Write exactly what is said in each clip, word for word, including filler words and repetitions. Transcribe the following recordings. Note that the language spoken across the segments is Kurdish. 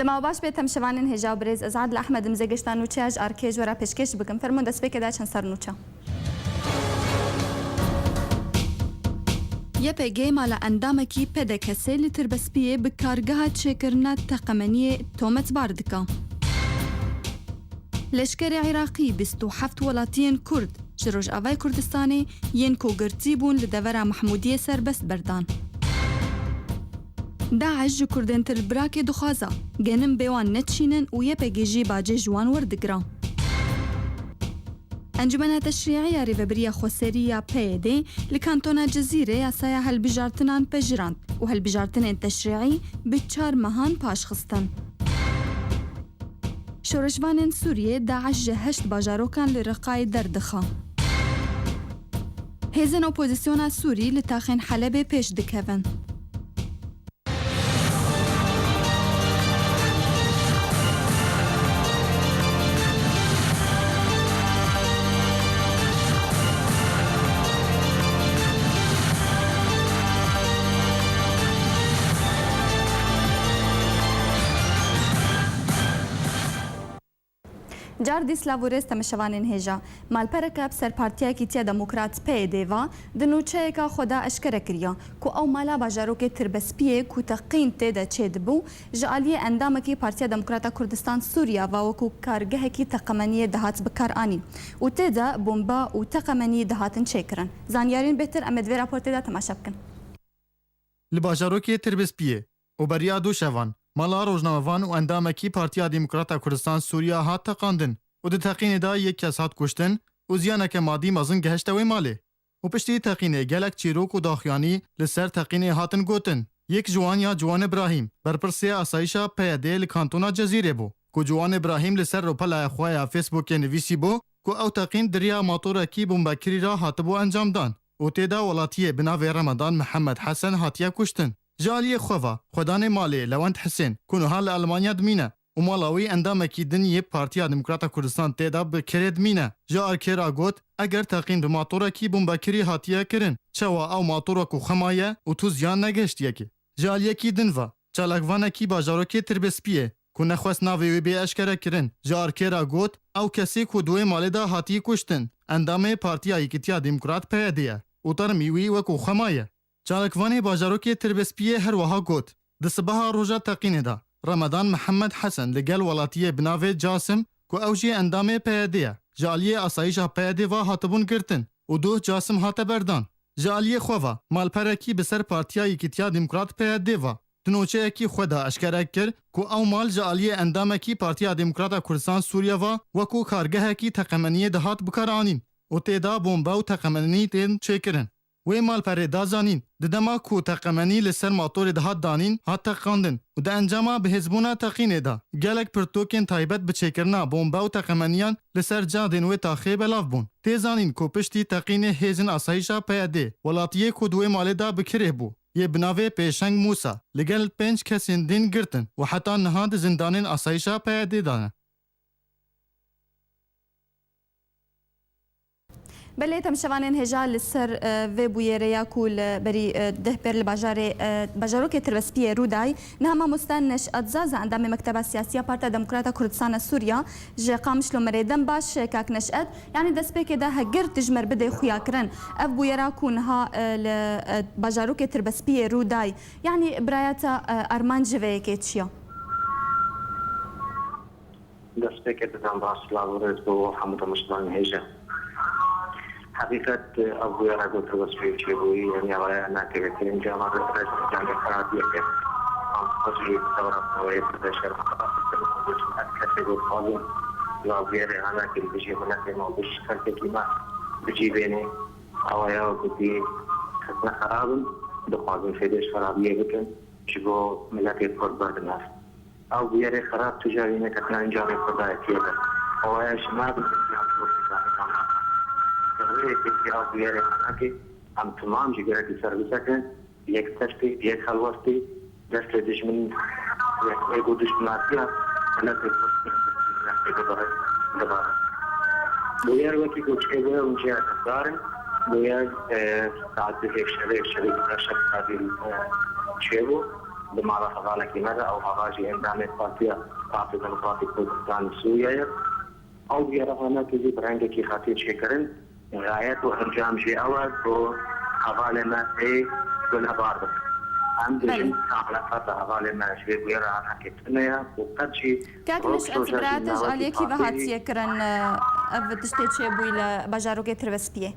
Ma baş be temşevanên hêja û birêz, ez Adil Ehmed im, zê gişta nûçeya ji arkê ji we re pêşkêş bikim. Fermûn destpêkê de çend ser nûçe. Y P G mala endamekî P D K S li Tirbespiyê bi kargeha çêkirina teqemeniyê tometbar dike. Leşkerê Iraqî bîst û heft welatiyên Kurd ji Rojavayê Kurdistanê yên ku girtî bûn li devera Mehmûdiyê serbest berdan. DAIŞ ji Kurdên Tirkbrakê dixwaza genim bê wan nedişînin û Y P G jî bacê ji wan werdigira. Encûmena Teşrî'î ya Rêvebiriya Xweserî ya P Y D li Kantona Cizîrê yasaya hilbijartinan pejirand û hilbijartinên teşrî'î bi çar mehan paş xistin. Şoreşvanên Sûriyê DAIŞ ji heşt bajarokan li Reqayê derdixe. Hêzên opozisyona Sûrî li taxên Helebê pêş dikevin. Car dî silav û rêz temeşevanên hêja. Malpereke bi ser Partiya Yekîtiya Demokrat P Y D ve di nûçeyeke xwe de eşkere kiriye ku ew mala bajarokê Tirbespiyê ku teqîn tê de çêdibû, ji aliyê endamekî Partiya Demokrata Kurdistan Sûriya ve wekû kargehekî teqemeniyê dihat bikaranîn û tê de bombe û teqemenî dihatin çêkirin. Zanyariyên bêhtir em ê di vê raportê de temaşe bikin. Li bajarokê Tirbespiyê û beriya du şevan mala rojnamevan û endamekî Partiya Demokrata Kurdistan Sûriya hat teqandin û di teqînê de yek kes hat kuştin û ziyaneke madî mezin gihişte wê malê. Û piştî teqînê gelek çîrok û daxuyanî li ser teqînê hatin gotin. Yek ji wan ya Ciwan Ibrahîm, berpirsê asayîşa P Y D li kantona Cezîrê bû, ku Ciwan Ibrahîm li ser rûpelaya xwe ya Facebookê nivîsîbû ku ew teqîn di riya matorekî bombekirî re hatibû encamdan û tê de welatiyê bi navê Remedan Mihemed Hesen hatiye kuştin. Ji aliyê xwe ve xwedanê malê Lewent Hisên ku niha li Elmanya dimîne, û mala wî endamekî din yê Partiya Demokrata Kurdistan tê de bi kirê dimîne. Ji arkê re got, eger teqîn bi matorekî bombekirî hatiye kirin, çawa ew matorek û xema ye û tu ziyan negihiştiye kê? Ji aliyekî din ve, çalakvanekî bajarokê Tirbespiyê, ku nexwest navê wê bê eşkere kirin, ji arkê re got, ew kesê ku di wê malê de hatî kuştin, endamê Partiya Yekîtiya Demokrat P Y D ye û termî wî wekû xema ye. Çalakvanê bajarokê Tirbespiyê her wiha got, di sibeha roja teqînê de Remedan Mihemed Hesen li gel welatiyê bi navê Casim ku ew jî endamê P Y D ye, ji aliyê asayîşa P Y D ve hatibûn girtin û duh Casim hate berdan. Ji aliyê xwe ve malperekî bi ser Partiya Yekîtiya Demokrat P Y D ve di nûçeyekî xwe de eşkere kir ku ew mal ji aliyê endamekî Partiya Demokrata Kurdistan Sûriye ve wekû kargehekî teqemeniyê dihat bikaranîn û tê de bombe û teqemenî tên çêkirin. Wê malperê da zanîn, di dema ku teqemenî li ser matorê dihat danîn, hat teqandin û di encama bihêzbûna teqînê de gelek pirtûkên taybet bi çêkirina bombe û teqemeniyan li ser cadên wê taxê belav bûn. Tê zanîn ku piştî teqînê hêzên asayîşa P Y D welatiyê ku di wê malê de bi kirê bû, yê bi navê Pêşeng Mûsa, li gel pênc kesên din girtin û heta niha di zindanên asayîşa P Y D de ne. Belê, temşevanên hêja, li ser, e, vê bûyerê ya ku li berî, e, deh pêr li bajarê, e, bajarokê Tirbespiyê rû day, niha mamoste Neşet Zaza, endamê Mekteba Siyasî ya Partiya Demokrata Kurdistana Sûriya ji Qamişlo, me rê dem baş, e, kak Neşet. Yanî destpêkê de hegir tu ji me re bidê xuyakirin, ev bûyera ku niha, e, li, e, bajarokê Tirbespiyê rû day, yanî biraya te, e, armanc ji vê yekê çi ye? Destpêkê didan ba silav û rêz bo hemû demiştvanên hêja. Heqîqet, ev bûyera ku Tirbespiyê çêbûyî, yanî ewaya nake, yekemîn cama rêz canê xerabiyeke. Em xwe jî tevra xwe yê bide şerm xwe. Her kesê ku dixwazin ya bûyerê hana kir, bijî miletê me, bijî xelkekî me, bijî bênê. Ewaya ku dî kesne xerab in, dixwazin fêdê ji xerabiyê bikin, ji bo miletê Kurd berdin hev. Ew bûyerê xerab tu carî neketine encamê xwe dayetiye de. Ewaya ji me bi ziyan Kurd zanîna me. Bi rêyekê ew bûyerê xenakê em temam ji gerek li ser bisekin, bi yek testê, bi yek helwestê, destê dijmin, yek êgo dijminatiya miletê Kurd dibare, dibare. Bûyer wekî ku çêbûye hûn jê agahdarin. Bûyer, e, saet duhê şevê, şevê duhê şev saetê, e, çêbû. Bi mala hevalekî me de, ew heval jî endamê Partiya, Partiya Demokratîk Kurdistan Sûriye ye. Ew bûyera hanakê jî bi rengekî hatiye çêkirin. Xayet û encam jî ew e ku hevalê me ê gunebar bikin. Em Belê. dibêjin ka eleqata hevalê me ji vê bûyera hanakê tune ye û qet jî Kak roj Neşet, roja jî birate ji navê aliyekî ve partiyê jî hatiye kirin, e, ev tiştê çêbûyî li bajarokê Tirbespiyê.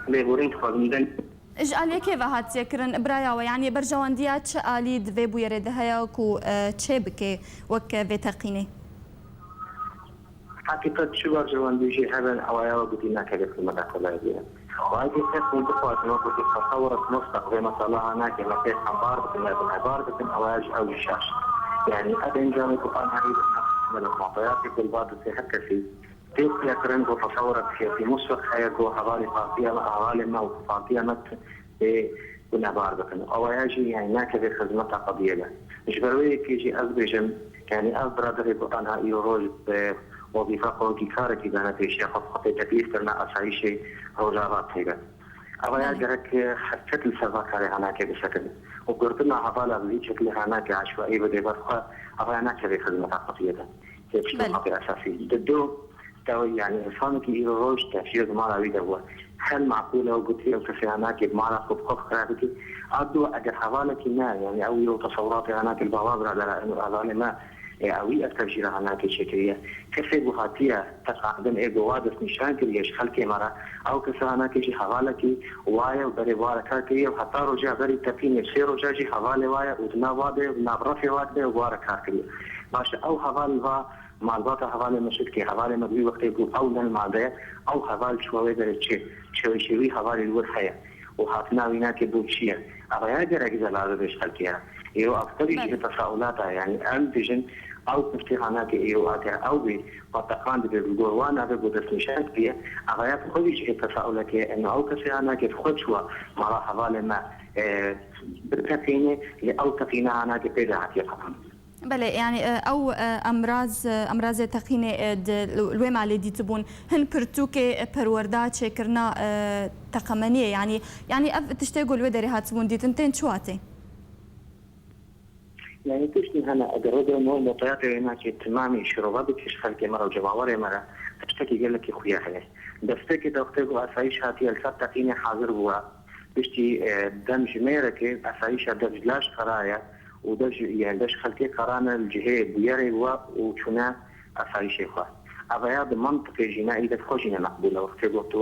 Lêborîn dixwazim den. Ji aliyekê ve hatiye kirin, biraya we, yanî berjewendiya çi alî di vê bûyerê de heye ku, e, çê bike wek vê teqînê? Heqîqet çi berjewendî jî hebe, ew ya we gotî nake destê me de kolay bûye. Wa gê kes min bixwazin, wek gotî, tesewuret musbeq vê mesela hanakê me pêxembar bikin, me binêbar bikin, ew ya ji ew jî şaş. Yanî ev encamê ku anayî bi navê me li mateyatê ku li ba destê her kesî tê xuyakirin ku tesewurek siyasî musbeq heye ku hevalê partiya me, hevalê me û partiya me tê gunebar bikin. Ew ya jî, yanî, nakeve xizmeta qediyê de. Ji ber wê yekê jî ez dibêjim, yanî, ev biraderê ku anha îro roj bi wezîfe xwe wekî karekî dane pêşiya xwe, xwe pê teklîf kirine asayîşê Rojava taybet. Ev ya Belê. gerek hesket li ser va karê hanakê bisekin. Û girtina hevala bi vî şeklê hanakê eşwayî bide ber xwe, ev ya nakeve xizmeta qediyê de. Yek ji Belê. nokatê esasî. Di do, Dawî, yanî, însanekî îro roj tevşîrek mala wî de bû. Hel meqûl e û gotiye ew kesê hanakê bi mala xwe bi xwe fikra bike. A do, eger hevalekî me, yanî, ew îro tesewuratê hanakê li bava biradera, eno hevalê me, e, ewî ev tevşîra hanakê çêkiriye. Kesê ku hatiye teqandin, ê ku wa destnîşan kiriye ji xelkê me re, ew kesê hanakê jî hevalekî wa ye û berê wa re kar kiriye û heta roja berî teqînê sê roja jî hevalê wa ye û di nav wa de, di nav refê wa de û wa re kar kiriye. Baş e, ew heval va Malbata hevalê me şikê, hevalê me di wî wextê ku ew ne li mal de ye, ew heval çûye wê derê çi, çewê çê wî hevalê li wir heye û hatina wî nake bo çi ye. Ev ya gerek zelal bibe ji xelkê re. Îro ev xwe jî Belê. ji tesaulata, yanî em dijin ew piftê hanake îro hate ew bê, xwe teqan dibe, bi gor wan nabe ku destnîşan kiriye. Ev ya bi xwe jî ji tesauleke ye, em ew kesê hanake bi xwe çûye mala hevalê me, e, biteqîne, lê ew teqîna hanake pê de hatiye qetan. Belê, yanî, e, ew, e, emraz, e, emrazê teqînê, e, di, li wê malê dîtibûn. Hin pirtûkê, e, perwerda çêkirina, e, teqemeniyê, yanî, yanî ev tiştê ku li wê derê hatibûn dîtin, tên çi watê? Yanî tiştên hene, eger wê derê motayatê wê nakê timamî şirove bike ji xelkê me re û cemawerê me re, tiştekî gelekî xuya heye. Destpêkê de wextê ku asayîş hatiye li ser teqînê hazir bûye, piştî, e, dem ji mêrekê asayîşa dev ji laş qeraye, û dev ji, yani dev ji xelkê qerane li cihê bûyerê we û çûne asayîşê xwe. Ev ya di mantiqê jîna î de xwe jî ne meqbûl e. Wextê got tu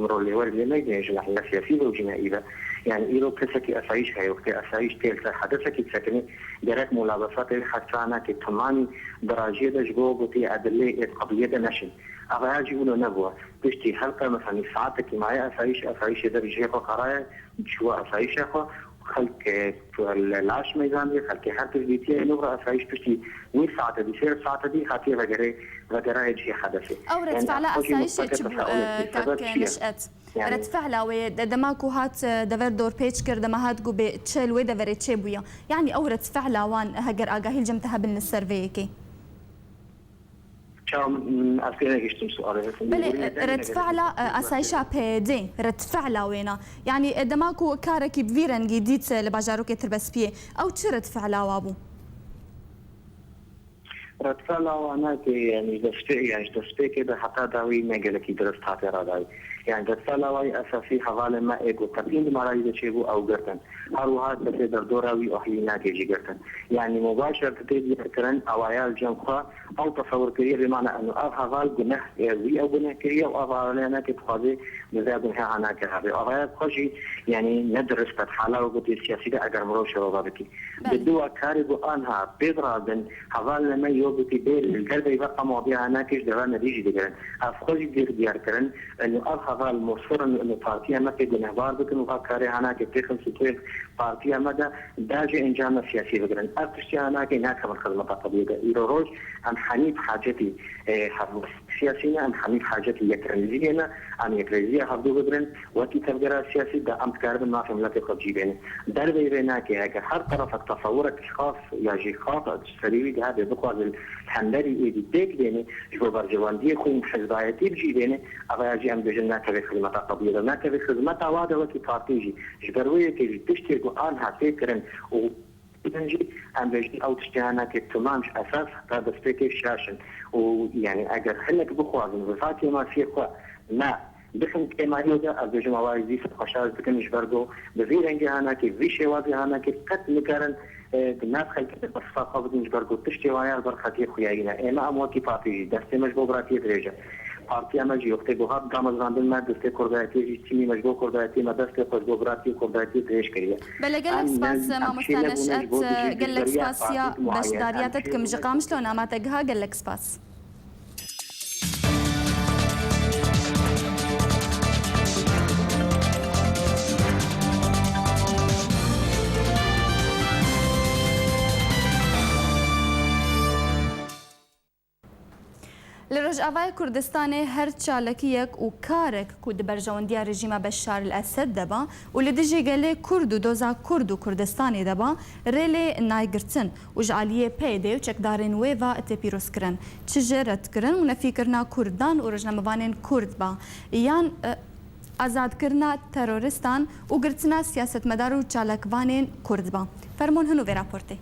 miro lêwer lê neyde ji nahiya siyasî ve û jîna î ve. Yani îro kesekî asayîş heye. Wextê asayîş tê li ser hedesekî disekinê, gerek mulabesatê wê heta nakê timanî di rajiyê de ji bo gotê edilê ê qediyê de neşin. Ev ya jî wilo nebûye. Piştî her qe, mesela, saetekî maye asayîş, asayîşê de bi cihê xwe qeraye, çûye asayîşa xwe, xelk, e, laş meydan dî, xelkê her tişt dîtiye, nû re asayîş piştî wî saete dî, sê saete dî hatiye vegere, vegeraye cihê hedefê. Ew Yani, redfala ev xwe jî asayîşê mutlaqe çi bû, tesaulekî e, sebeb kak çi ye? Neşet? Yani Redfala wê ye, de-, dema ku hat, e, dever dorpêç kir, dema hat ku bê çi li wê deverê çêbûye. Yani ew redfala wan, heger agahî li cem te hebin li ser vê yekê? Çawa, m, ez pê negihiştim sualê. Belê, Lêborînê e, dengê redfala, e, asayişa P Y D, redfala wêna. Yani, e, dema ku karekî bi vî rengî dît, e, li bajarokê Tirbespiyê, ew çi redfala wa bû? Redfala wa nake, yani, ji destpê-, yani, ji destpêkê de heta dawî ne gelekî dirist hate radayî. Yani, redfala wa yê esasî hevalê me ê ku teqîn di mala wî de çêbû, ew girtin. Her wiha kesê derdora wî ahlî nake jî girtin. Yani, mubaşer di tê diyarkirin, ewaya li cem xwe, Ew tesewir kiriye bê mana eno ev heval guneh, e, wî ew guneh kiriye û ev hevalê nake dixwaze bi vê guneha nake habe. Ev ya xwe jî, yanî ne dirist e, hala wek gotê siyasî de eger mirov şirove bikî. Belê. Bi dua karê ku anha pê dirazin, hevalê me yo gotî bê li derveyî ve qamadiya hanakê ji deve me dî jî digirin. Ev xwe jî diyar, diyar kirin, eno ev heval musir in eno partiya me pê gunehbar bikin û va karê hanakê pê xilsitwê partiya me de, dajê encama siyasî bigirin. Ev tiştê hanakê nakevin xizmeta qediyê de. Îro roj em henî bi hacetî, e, hev west. siyasî ne, em hemî hacetî yekrêziyê ne, em yekrêziya hevdû bigirin, wekî tevgera siyasî de em dikaribin mafê miletê xwe bi cî bênin. Derveyî vê nake, eger her terefek tesewurek xas ya jî xas serî wî de hebe, bixwaze li hemberî êdî pêk bêne, ji bo berjewendiyê xwe yên hizbayetî bi cî bêne, eva ya jî em dibêjin nakeve xizmeta qediyê de, nakeve xizmeta wa de wekî partî jî. Ji ber wê yekê jî tiştê ku anha tê kirin û Din jî em bêjin ew tiştê hene ke temam ji esas heta destpêkê şaş in û, yanî, eger hinek bixwazin vê kêmasiyê xwe me bixin kêmariyê de, ez bêjim ewa jî dîsa xwe şaş dikin, ji ber ku bi vî rengê hene ke, vî şêwazê hene ke qet nikarin, e, di nav xelkê de bersiva xwe bidin, ji ber ku tiştê wan ya li ber xetiyê xuyayî ne. Ême em wekî partî jî destê me ji bo biratiyê dirêj e. Partiya me jî wextê ku hat damezrandin, me destê kurdayetiyê jî, tîmî me ji bo kurdayetiyê, me destê xwe ji bo biratiyê kurdayetiyê dirêj kiriye. Belê, gelek spas, mamoste Neşet, gelek spas ya beşdariya te dikim ji Qamişlo, nama te giha, gelek spas. Li Rojavayê Kurdistanê her çalakiyek û karek ku di berjewendiya rejîma Beşar el Esed de ba û li dijî gelê Kurd û doza Kurd û Kurdistanê de ba, rê lê nayê girtin û ji aliyê P Y D û çekdarên wê ve tê pîrozkirin. Çi jî redkirin û nefîkirina Kurdan û rojnamevanên Kurd ba, yan, e, azadkirina terorîstan û girtina siyasetmedar û çalakvanên Kurd ba. Fermon hin û vê raportê.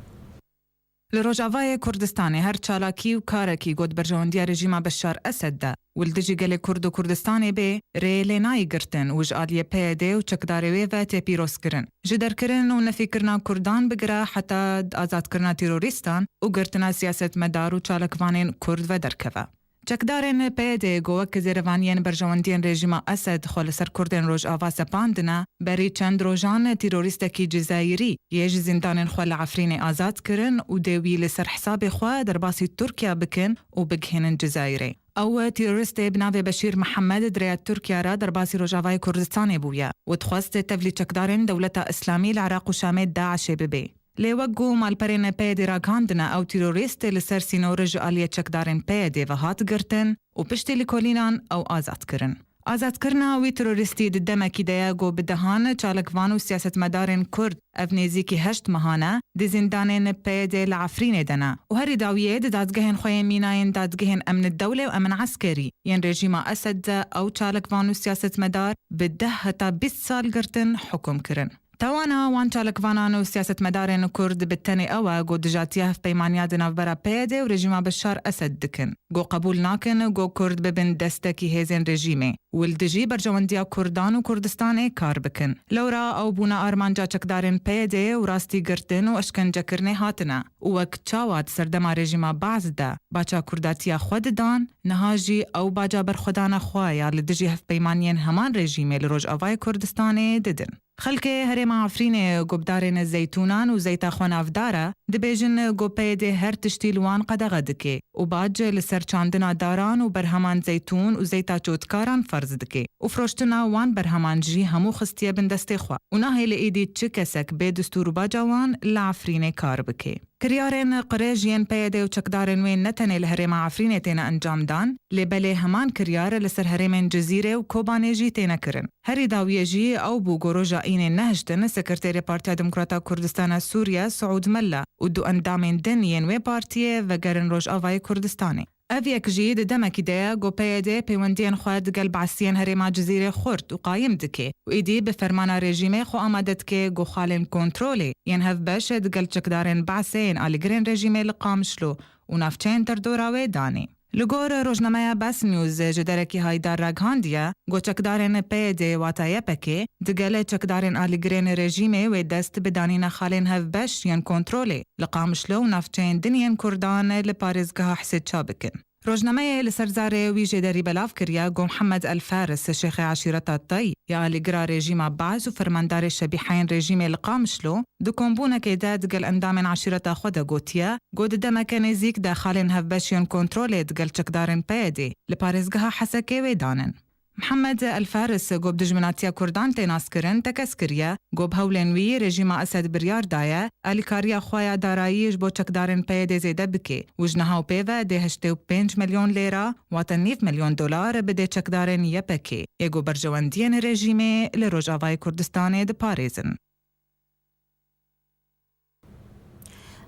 Li Rojavayê Kurdistanê her çalakî û karekî ku di berjewendiya rejîma Beşar Esed de û li dijî gelê Kurd û Kurdistanê bê, rê lê nayê girtin û ji aliyê P Y D û çekdarê wê ve tê pîrozkirin. Ji derkirin û nefîkirina Kurdan bigire heta azadkirina terorîstan û girtina siyasetmedar û çalakvanên Kurd ve derkeve. Çekdarên P Y D ku wek zêrevaniyên berjewendiyên rejîma Esed xwe li ser Kurdên Rojava sepandine, berî çend rojan terorîstekî Cizayirî yê ji zîndanên xwe li Efrînê azad kirin û dê wî li ser hesabê xwe derbasî Tirkiye bikin û bigihînin Cizayirê. Ew terorîstê bi navê Beşîr Mihemed di rêya Tirkiye re derbasî Rojavayê Kurdistanê bûye û dixwest tevlî çekdarên Dewleta Îslamî li Iraq û Şamê DAIŞê bibe. Lê wek ku malperên P Y D ragihandine, ew terorîst li ser sînorê ji aliyê çekdarên P Y D ve hat girtin û piştî lêkolînan ew azad kirin. Azadkirina wî terorîstî di demekî de ye ku bi dehan çalakvan û siyasetmedarên Kurd, ev nêzîkî heşt mehan e, di zîndanên P Y D li Efrînê de ne û herî dawiyê di dadgehên xwe yên mîna yên dadgehên emni dewlê û emin eskerî yên rejîma Esed de ew çalakvan û siyasetmedar bi deh heta bîst sal girtin, hukum kirin. Tawana wan çalakvanan û siyasetmedarên Kurd bi tenê ew e ku dijatiya hevpeymaniya di navbera P Y D û rejîma Beşar Esed dikin, ku qebûl nakin ku Kurd bibin destekî hêzên rejîmê û li dijî berjewendiya Kurdan û Kurdistanê kar bikin. Lewra ew bûne armanca çekdarên P Y D û rastî girtin û eşkencekirinê hatine û wek çawa di serdema rejîma Baas de baca kurdatiya xwe didan, niha jî ew baca berxwedana xwe ya li dijî hevpeymaniyên heman rejîmê li Rojavayê Kurdistanê didin. Xelkê herêma Efrînê ku bi darên zeytûnan û zeyta xwe navdar e, dibêjin ku P Y D her tiştî li wan qedexe dike û bac li ser çandina daran û berheman zeytûn û zeyta çotkaran ferz dike û firoştina wan berheman jî hemû xistiye bin destê xwe û nahêle êdî çi kesek bê destûr û baca wan li Efrînê kar bike. Kiryarên qirêj yên P Y D û çekdarên wê ne tenê li herêma Efrînê têne encamdan, lê belê heman kiryar li ser herêmên Cizîrê û Kobanê jî têne kirin. Herî dawiyê jî ew bû ku roja Înê nehiştin Sekreterê Partiya Demokrata Kurdistana Sûriye Siûd Mella û du endamên din yên wê partiyê vegerin Rojavayê Kurdistanê. Ev yek jî di demekî de ye ku P Y D peywendiyên xwe digel Beesiyên herêma Cizîrê xurt û qayim dike û êdî bi fermana rejîmê xwe amade dike ku xalên kontrolê yên hevbeş digel çekdarên Beesê yên alîgirên rejîmê li Qamişlo û navçeyên derdora wê danê. Li gor rojnameya Bas News ji derekî Haydar ragihandiye ku çekdarên P Y D wata Y P G digel çekdarên alîgirên rejîmê wê dest bi danîna xalên hevbeş yên kontrolê li Qamişlo û navçeyên din yên Kurdan li parêzgeha Hisê ça bikin. Rojnameyê li ser zarê wî jê derî belav kiriye ku Mihemed El Faris, şêxê eşîreta Tay ya alîgira rejîma Baas û fermandarê şebîheyên rejîmê li Qamişlo, di kombûnekê de digel endamên eşîreta xwe de gotiye ku di demeke nêzîk de xalên hevbeş yên kontrolê digel çekdarên P Y D li parêzgeha Hesekê wê danin. Mihemed El Faris, ku bi dijminatiya Kurdan tê naskirin, tekez kiriye, ku bi hewlên wî rejîma Esed biryar daye alîkariya xwe ya darayî ji bo çekdarên P Y D'ê zêde bike û ji niha û pê ve dê heştê û pênc milyon lêra, wate nîv milyon dolar, bide çekdarên Y P G, yê ku berjewendiyên rejîmê li Rojavayê Kurdistanê diparêzin.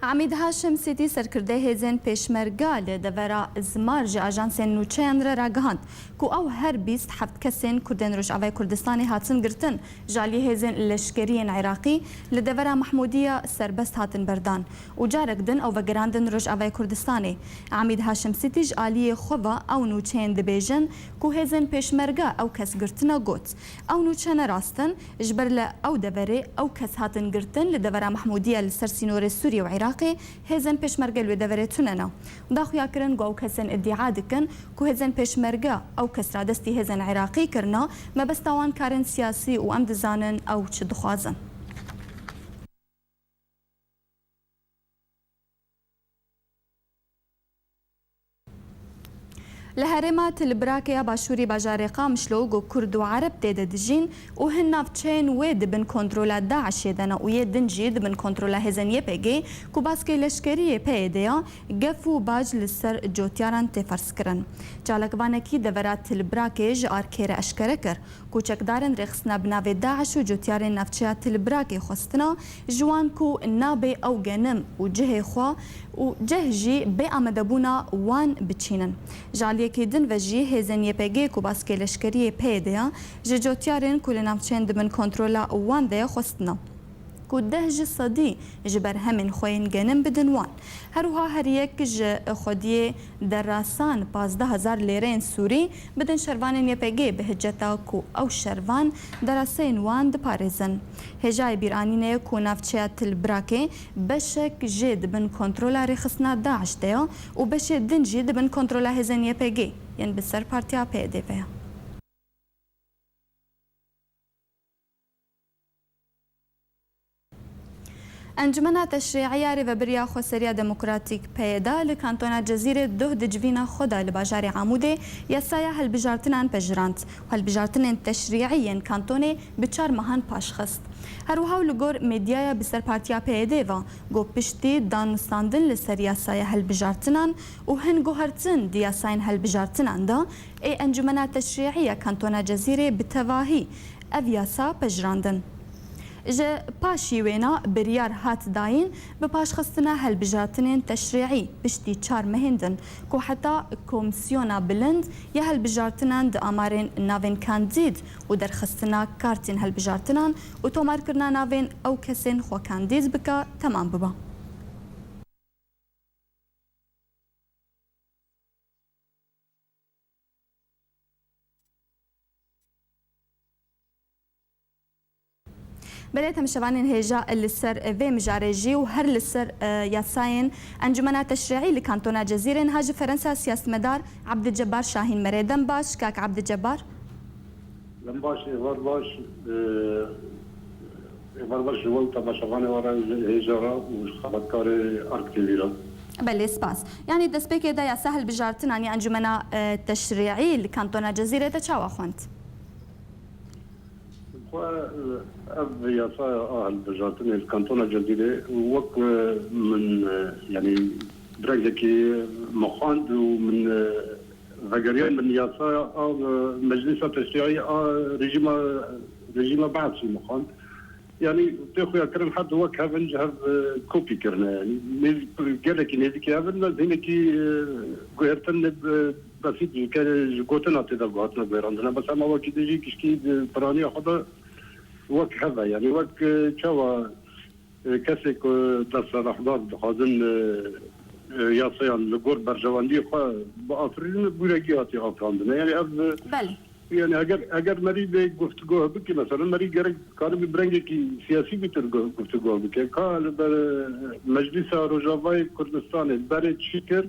Amîd Haşim Sîtî, serkirdeyê hêzên Pêşmerga li devera Zimar, ji ajansên nûçeyan re ragihand ku ew her bîst heft kesên Kurdên Rojavayê Kurdistanê hatin girtin, ji aliyê hêzên leşkeriyên Iraqî li devera Mehmûdiya serbest hatin berdan û carek din ew vegerandin Rojavayê Kurdistanê. Amîd Haşim Sîtî ji aliyê xwe ve ew nûçeyên dibêjin ku hêzên Pêşmerga ew kes girtine got, ew nûçe ne rast in, ji ber li ew deverê ew kes hatin girtin, li devera Mehmûdiye li ser sînorê Sûriyê û Iraqê hêzên Pêşmerge li wê deverê tune ne. Daxuya kirin ku ew kesên îdia dikin ku hêzên Pêşmerge ew kes radestî hêzên Iraqî kirine, mebesta wan karên siyasî û em dizanin ew çi dixwazin. Li herêma Tilbirakê ya başûrî bajarê Qamişlo ku Kurd û Ereb tê de dijîn û hin navçeyên wê di bin kontrola DAIŞê de ne û yê din jî di bin kontrola hêzên Y P G ku baskê leşkerî yê P Y D'ê ya, gef û bac li ser cotyaran tê ferzkirin. Çalakvanekî devera Tilbirakê ji arkê re eşkere kir ku çekdarên rêxistina bi navê DAIŞ û cotyarên navçeya Tilbirakê xwestina ji wan ku nabê ew genim û cihê xwe û cih jî bê amadebûna wan biçînin. Ji aliyekî din ve jî hêzên Y P G ku baskê leşkeriyê P Y D'ê ya ji cotyarên ku li navçeyên di bin kontrola wan de ye xwestina ku deh ji sedî ji berhemên xwe yên genim bidin wan. Her wiha her yek ji xwediyê derasan pazdeh hezar lêreyên sûrî bidin şervanên Y P G bi hiceta ku ew şervan deraseyên wan diparêzin. Hêjayê bîranînê ye ku navçeya Tilbirakê beşek jê di bin kontrola rêxistina DAIŞ de ye û beşê din jî di bin kontrola hêzên Y P G yên bi ser partiya P Y D'ê ve ye. Encumena Teşrî'î ya Rêvebiriya Xweseriya Demokratîk, P Y D, li Kantona Cezîrê doh di civîna xwe de li bajarê Amûdê yasaya hilbijartinan pejirand û hilbijartinên teşrî'î yên kantonê bi çar mehan paşxist. Her wiha û li gor medyaya bi ser partiya P Y D ve, ku piştî danûstandin li ser yasaya hilbijartinan û hin guhertin di yasayên hilbijartinan de, ê Encumena Teşrî'î ya Kantona Cezîrê bi tevahî ev yasa pejirandin. Ji paşî wêna biryar hat dayîn bi paşxistina hilbijartinên teşrî'î piştî çar mehên din ku heta Komîsyona Bilind ya Hilbijartinan di amarên navên kandîd û derxistina kartên hilbijartinan û tomarkirina navên ew kesên xwe kandîd bike temam bibe. Belê, temaşevanên hêja, li ser vê mijarê jî û her li ser, e, yasayên Encumena Teşrî'î li Kantona Cezîrê niha ji Ferensa siyasetmedar Abdicebbar Şahîn me re. Dem baş, kak Abdicebbar. Dem baş, êvar baş, e, êvar baş ji we û temaşevanê we re, ji hêja re û ji xebatkarê Ark T V re. Belê, spas. Yanî destpêkê de yasa hilbijartinan ya Encumena, e, Teşrî'î li Kantona Cezîrê te çawa xwend? Xwe, e, ev yasaya a hilbijartinê li Kantona Cezîrê wek, e, min, e, yanî bi rengekî min xwend û min, e, vegeriyan min yasaya a, e, Meclîsa Teşrî'î a rejîma, rejîma Be'sî min xwend. Yanî tê xuya kirin her du wek hev in ji hev, e, kopî kirine. Yanî nêz-, gelekî nêzîkî hev in, lez hinekî, e, guhertin, e, besît ji ke-, ji gotina tê de hatine guherandine. Bes hema wekî din jî giştî, e, piraniya xwe de wek hev e. Yanî wek, e, çawa, e, kesê ku desthilatdar dixwazin, e, e, yasayan li gor berjewendiyê xwe biafirînin, bûrekî hatiye afirandine. Yanî ev, e, Belê. Yanî eger, eger merî vê guftûgoh bike, mesela merî gerek karibî bi rengekî siyasî bîtir gu-, guftûgoh bike. Ka li ber, e, Meclîsa Rojavayê Kurdistanê berê çi kir,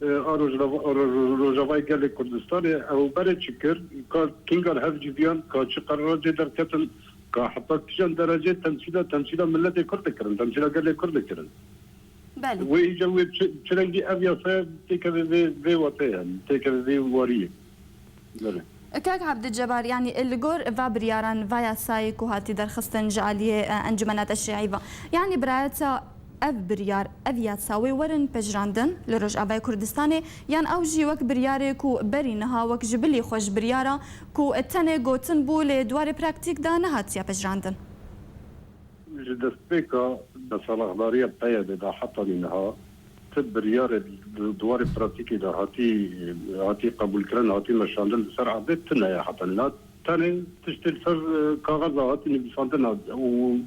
e, a Rojava-, Ro-, Ro-, Rojavayê gelê Kurdistanê ew berê çi kir, ka kînga li hev civiyan, ka çi qerara cê derketin, ka heta kîjan derecê temsîla, temsîla miletê Kurd dikirin, temsîla gelê Kurd dikirin. Belê. Wê îcar wê çi, çi rengî ev yasaya têkeve vê, vê wateyê, yanî têkeve vê wariyê. Belê. Kak Abdülcebbar, yanî li gor va biryaran, va yasayê ku hatî derxistin ji aliyê, e, Encumena Teşrî'î ve, yanî birayeta ev biryar, ev yasa wê werin pejirandin li Rojavayê Kurdistanê, yan ew jî wek biryarê ku berî niha wek ji bilî xwe ji biryara ku tenê gotin bû lê di warê praktîk de nehatiye pejirandin? Ji destpêka desalahdariya P Y D'ê de hetanî niha ti biryarê di, di warê pratîkê de hatî, hatî qebûlkirin, hatî meşandin li ser erdê tune ye hetanî niha. Tenê tiştê li ser, e, kaxeza hatî nivîsandin hat û,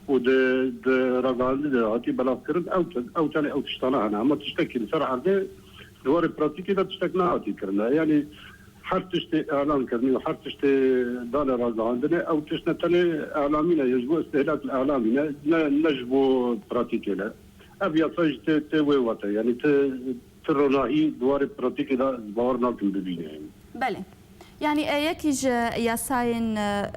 û di, di ragihandinê de hatî belavkirin, ew te-, ew tenê ew tiştana hene. Hema tiştekî li ser erdê di warê pratîkê de tiştek nehatî kirine. Yanî her tiştê îlan kirinî û her tiştê dane ragihandinê, ew tişt ne tenê îlamî ne, ji bo îstihlak îlamî ne, ne, ne ji bo pratîkê ne. Ev yasa jî tê, tê wê wate, yanî ti, ti ronahî di warê pratîkê de ez bawer nakim bibîne, yanî. Belê. Yanî, e, yekî ji yasayên, e,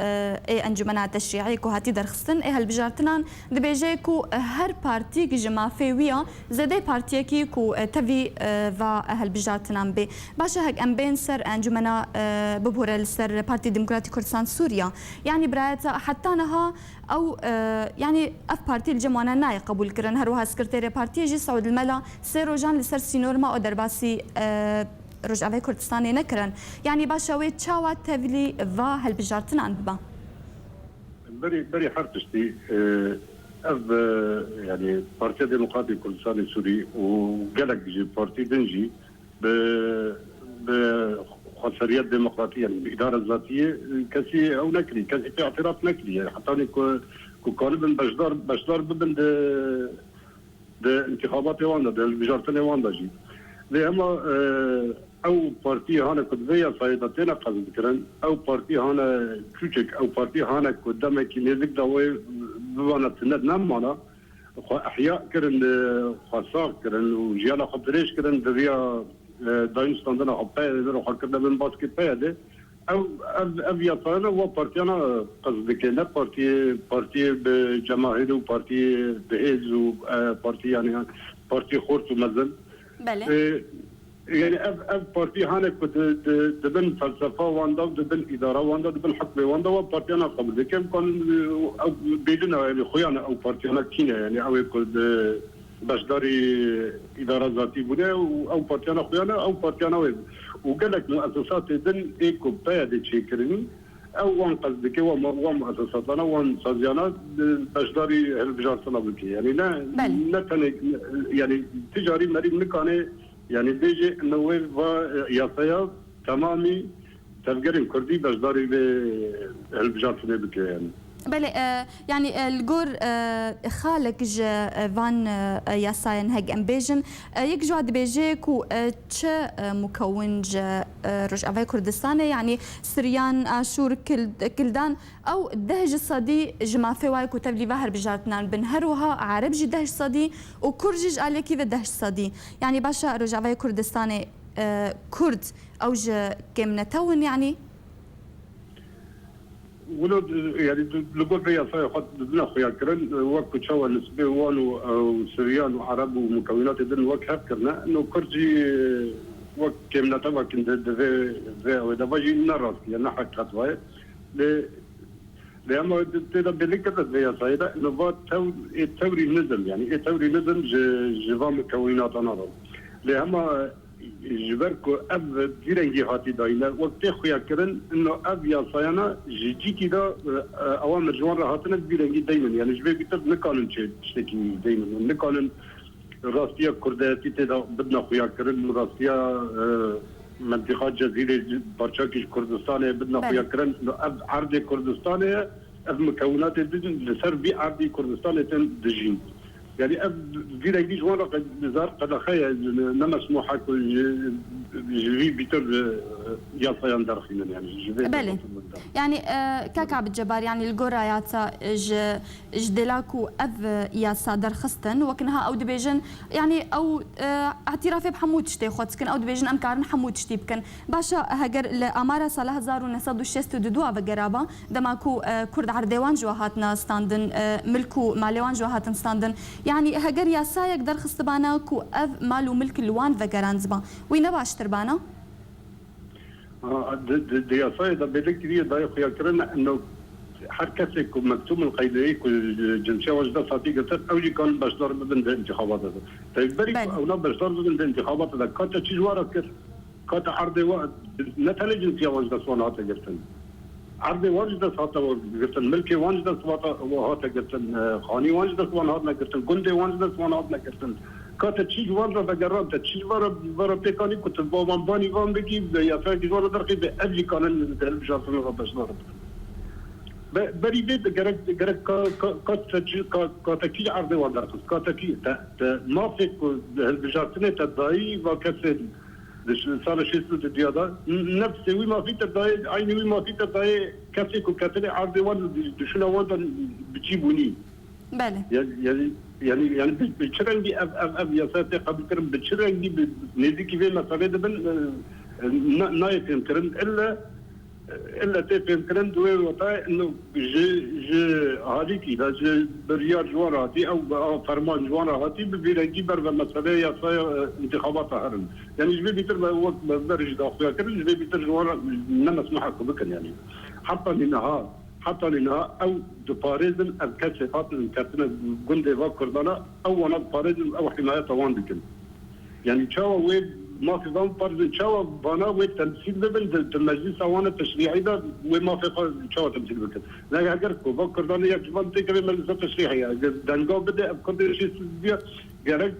e, ê Encumena Teşrî'î ku hatî derxistin, ê hilbijartinan dibêje ku her partîk ji mafê wî ya zêdeyê partiyekî ku, e, tevî, e, va hilbijartinan bê. Baş e, hek em bên ser Encumena, e, Bibûre li ser Partî Demokratîk Kurdistan Sûriya. Yanî, birayeta heta niha ew, e, yanî, ev partî li cem wan e nayê qebûlkirin. Her wiha sekreterê partiyê jî Seûd Mela sê rojan li ser sînor ma û derbasî, e, Rojavayê Kurdistanê nekirin. Yanî, baş e, wê çawa tevlî va hilbijartinan biba? Berî, berî her tiştî, e, ev, e, yanî Partiya Demokratîk Kurdistanê Sûrî û gelek ji partî din jî bi, bi xweseriya demokratî, yanî bi îdara zatiyê, e, kesî ew nekirî, kesî pê îtiraf nekirî. Yanî hetanî ku, ku kanibin beşdar, beşdar bibin di, di întîxabatê wan de, di hilbijartinê wan de jî. Lê hema, e, ew partiyê hane ku di vê yasayê de têne qezetkirin, ew partî hane çûçek, ew partî hane ku demekî nêzik de wê bibana tune nemana, xwe ihya kirin, e, xwe sax kirin û jiyana xwe dirêj kirin, di riya, e, dayîn standina xwe P Y D'ê de, xwe kirine bin baskê P Y D'ê. Ev, ev, ev yasayana wa partiyana qez dike, ne partiyê, partiyê bi cemahêr û partiyê bi hêz û, e, partî, yanî partiyê xort û mezin. Belê. E, yanî ev, ev partî hane ku di, di, di bin felsefa wan de, di bin îdara wan de, di bin hukmê wan de, wa partiyana qebûl dike. Em kanin, e, ew bêdin e, yanî xuyana ew partiyana kî ne, yanî ew ê ku di beşdarî îdara zatî bûne û ew partiyana xuyana, ew partiyana wê. Û gelek muesesatê din ê ku P Y D'ê çêkirinî, ew wan qez dike, wan, wan muesesatana, wan saziyana, e, beşdarî hilbijartina bike. Yanî ne, Belê. ne tenê, yanî ti carî merî nikane, yanî bêje, me wê va, e, yasaya temamî tevgerên kurdî beşdarî vê hilbijartinê bike, yanî. Belê, e, yanî, e, li gor, e, xalek ji, e, van, e, yasayên hek em bêjin, e, yek ji wan dibêje ku, e, çi, e, mukewin ji, e, Rojavayê Kurdistanê, yanî Siryan, Aşûr, Kild-, Kildan, ew deh ji sedî ji mafê wayê ku tevlî ve hilbijartinan bin. Her wiha Ereb jî deh ji sedî û Kurd jî ji aliyekî ve deh ji sedî. Yanî baş e, Rojavayê Kurdistanê, e, Kurd, ew ji kêmnetew in, yanî? Wilo, yanî, li gor vê yasayê xwe dibine xuya kirin, wek ku çawa nisbê wan û, ew, Siryan û Ereb û mukewînatê din wek hev kirine, no Kurd jî wek kêmnetewek in di, di vê, vê ewê de ve jî ne rastî ye, ne heqîqet ve ye. Lê, lê hema tê de bêlî kirine vê yasayê de, no va tew-, ê tewrî nizm, yanî ê tewrî nizm ji, ji van mukewînatana re. Lê hema ji ber ku ev vî rengî hatî dayîne, wek tê xuya kirin, no ev yasayana ji cîkî de, e, e, awamir ji wan re hatine vî rengî deynin. Yanî ji vê bîtir nikanin çi tiştekî deynin. Nikanin rastiya kurdayetî tê de bidine xuya kirin, rastiya, e, mentiqa Cezîrê, parçakî ji Kurdistanê bidine Belê. xuya kirin. No ev erdê Kurdistanê ye, ev mukewinatê din li ser vî erdî Kurdistanê tên dijîn. Yanî ev vî rengî ji wan re qe-, zar qedexe ye, ne mesmûh e ku ji, ji vî bîtir, e, yasayan derxînin, yanî ji vê Belê. derxistin min de. Yanî, e, kaka Abdulcebbar, yanî li gor raya te, e, ji, ji dêla ku ev, e, yasa derxistin, wek niha ew dibêjin, yanî ew, e, îtirafê bi hemû tiştê xwe dikin, ew dibêjin em karin hemû tiştî bikin. Baş e, heger li amara sala hezar û neh sed û şêst û du a vegeraba, dema ku, e, Kurd erdê wan ji we hatine standin, e, milk û malê wan ji we hatin standin, yanî heger yasayek derxistibana ku ev mal û milk li wan vegerandibû, wî ne baştir bana? Ha, di, di, di yasayê de bêdek kiriye dayê xuya kirine, eno her kesê ku mektûbin qeydeyê ku cinsiya wan ji dest hatî girtin, ew jî kanin beşdar bibin di intixabata de. Taybî berî ku Belê. ewna beşdar bibin di intixabata de, kate çi ji wan re kir? Kate erdê wan, ne tenê cinsiya wan ji dest wan hate girtin. Erdê wan ji dest hate girtin, milkê wan ji dest hate, hate girtin, e, xanî wan ji dest wan hatine girtin, gundê wan ji dest wan hatine girtin. Ka te çi ji wan re vegeran, te çi ji van re, van re pêk anî ku tu va wan banî van bikî, bi yasayekî ji wan re derxî, bi ev jî kanin di hilbijartinê re beşdar bikin. Be-, berî vê de gerek, gerek ka, ka, ka te çi, ka, ka te kî ji erdê wan derxist, ka te kî te, te mafê ku di hilbijartinê te dayî va kesê di ş-, sala şêst û duduya de, n-, nefsê wî mafî te dayê, eynî wî mafî te dayê kesê ku ketine erdê wan û di-, dişuna wan de bi cî bûnî. Belê. Ya-, yanî, yanî, yanî bi, bi çi rengî ev, ev, ev yasaya tê qebûlkirin, bi çi rengî bi nêzîkî vê meselê dibin, e, e, na-, nayê fêmkirin. Ille, ille tê fêmkirin di wê wetayê, ino ji, ji alîkî de, ji biryar ji wan re hatî, ew, ew ferman ji wan re hatî, bi vî rengî ber ve meseleyê yasaya, e, întîxabata herin. Yanî ji vê bîtir me wek me berê jî daxuya kirin, ji vê bîtir ji wan re ne mesmuha ku bikin yanî. Heta nî niha, heta nî niha ew diparêzin, ev kesê hatin ketine gundê va Kurdana, ew wana diparêzin, ew hîmayeta wan dikin. Yanî çawa wê mafê van parzin, çawa vana wê temsîl bibin, di, di meclisa wan teşrî'î de wê mafê xwe çawa temsîl bikin? Ne, heger ku va Kurdanê yek ji van têkevê meclisa teşrî'î ye, eger denga bide ev Kurdê şêst û duduya, gerek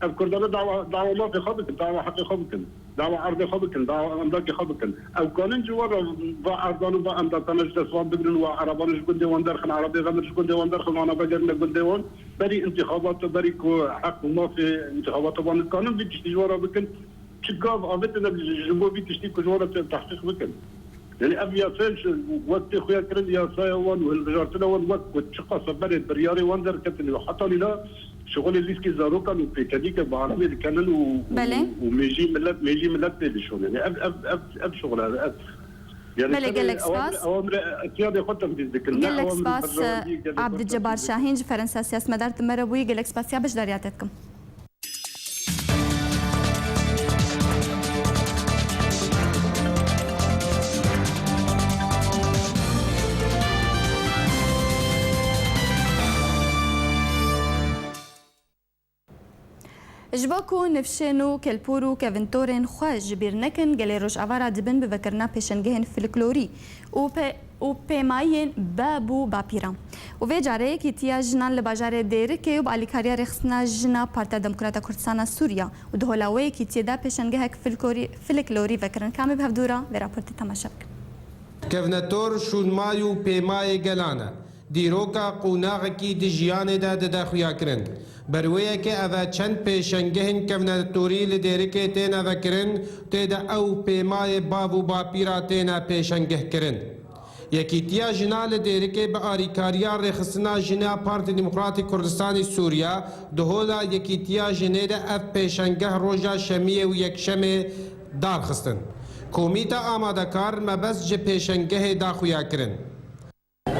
ev Kurdane dawa, dawa mafê xwe bikin, dawa heqê xwe bikin, dawa erdê xwe bikin, dawa emdakê xwe bikin. Ew kanin ji wan re va erdan û va emdakana ji dest wan bigrin, wa erebanê ji gundê wan derxin, erebê xemir ji gundê wan derxin, wana vegerine gundê wan. Berî întîxabat, berî ku heq û mafê întîxabata wan dikanin vî tiştî ji wan re bikin. Çi gav avêtine ji, ji bo vî tiştî ku ji wan re te-, tehqîq bikin. Yanî ev yasaya ji wek tê xuya kirin, yasaya wan û hilbijartina wan wek ku çiqasa berê biryarê wan derketin û heta nîna şixulê lîstkê zarokan û pêkenî ke bi aramê dikenin û, û, Belê. û mêjî milet, mêjî milet pê dişon. Yanî ev, ev, ev, ev şixul e, ev. Yanî Belê, tenê gelek spas. Ewamir, ewamir etiyadê xwe tenfîz dikin. Ne Gelek ewamir spas, berjewendiyê gelê Abdulcebar Şahîn ji Ferensa siyasetmedar di me re bûyî. Gelek spasiya beşdariya te dikim. Ji bo ku nifşên û kelpûr û kevintorên xwe ji bîr nekin, gelê Rojava radibin bi vekirina pêşengehên folklorî û pe-, û pêmayiyên bab û bapîran. Û vê carê Yekîtiya Jinan li bajarê Dêrikê û bi alîkariya Rêxistina Jina Partiya Demokrata Kurdistana Sûriya û di hola wê yekîtiyê de pêşengehek folklorî, folklorî vekirin. Kamî bi hevdû re vê raportê temaşe bikin. Kevnetor şûnmay û pêmayê gelan e. Dîroka qonaxekî di jiyanê de dide xuyakirin. Ber wê yekê ev e çend pêşengehên kevnetorî li Dêrikê têne vekirin, tê de ew pêmayê bav û bapîra têne pêşengehkirin. Yekîtiya Jina li Dêrikê bi arîkariya Rêxistina Jina Partî Demokratîk Kurdistanî Sûriya di hola Yekîtiya Jinê de ev pêşengeh roja Şemiyê û Yekşemê darxistin. Komîta amadekar mebest ji pêşengehê da xuyakirin.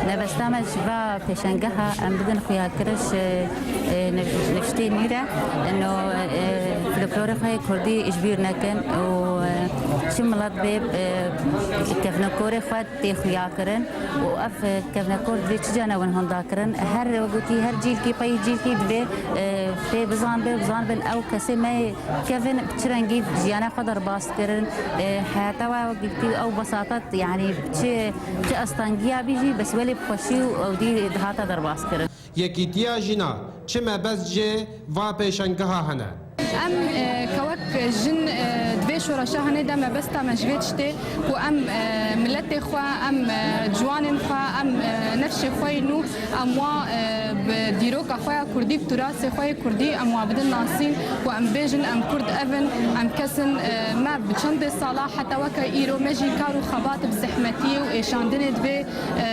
Mebesta me ji va pêşengeha em bidin xuyakirin ji, e, nif-, nifştê nû re. Ino, e, folklorê xwe yê kurdî ji bîr nekin û, e, çi milet bê, e, kevnekorê xwe tê xuyakirin û ev, e, kevnekor divê çi cana win honda kirin. Her, wek gotî, her cîlkî pey cîlkî divê, e, pê bizanbe, bizanbin ew kesê me yê kevin bi çi rengî jiyana xwe derbas kirin, e, heyata we wek gotî ew besata, yanî çi, çi astangiya bî jî, bes welê bi xweşî û ewdî dihata derbas kirin. Yekîtiya Jina çi mebest ji va pêşengeha hene? Em, e, kewek jin, e, di vê şoreşa henê de mebesta me ji vê tiştê ku em, e, miletê xwe, em, e, ciwanên xwe, em, e, nefşê xwe yê nû, em wa, e, bi dîroka xwe ya kurdî, bi turasê xwe yê kurdî, em wa bidin nasîn ku em bêjin, em kurd ev in, em kes in, e, me bi çendê sala heta weke îro me jî kar û xebat bi zehmetiyê û êşandinê di vê, e,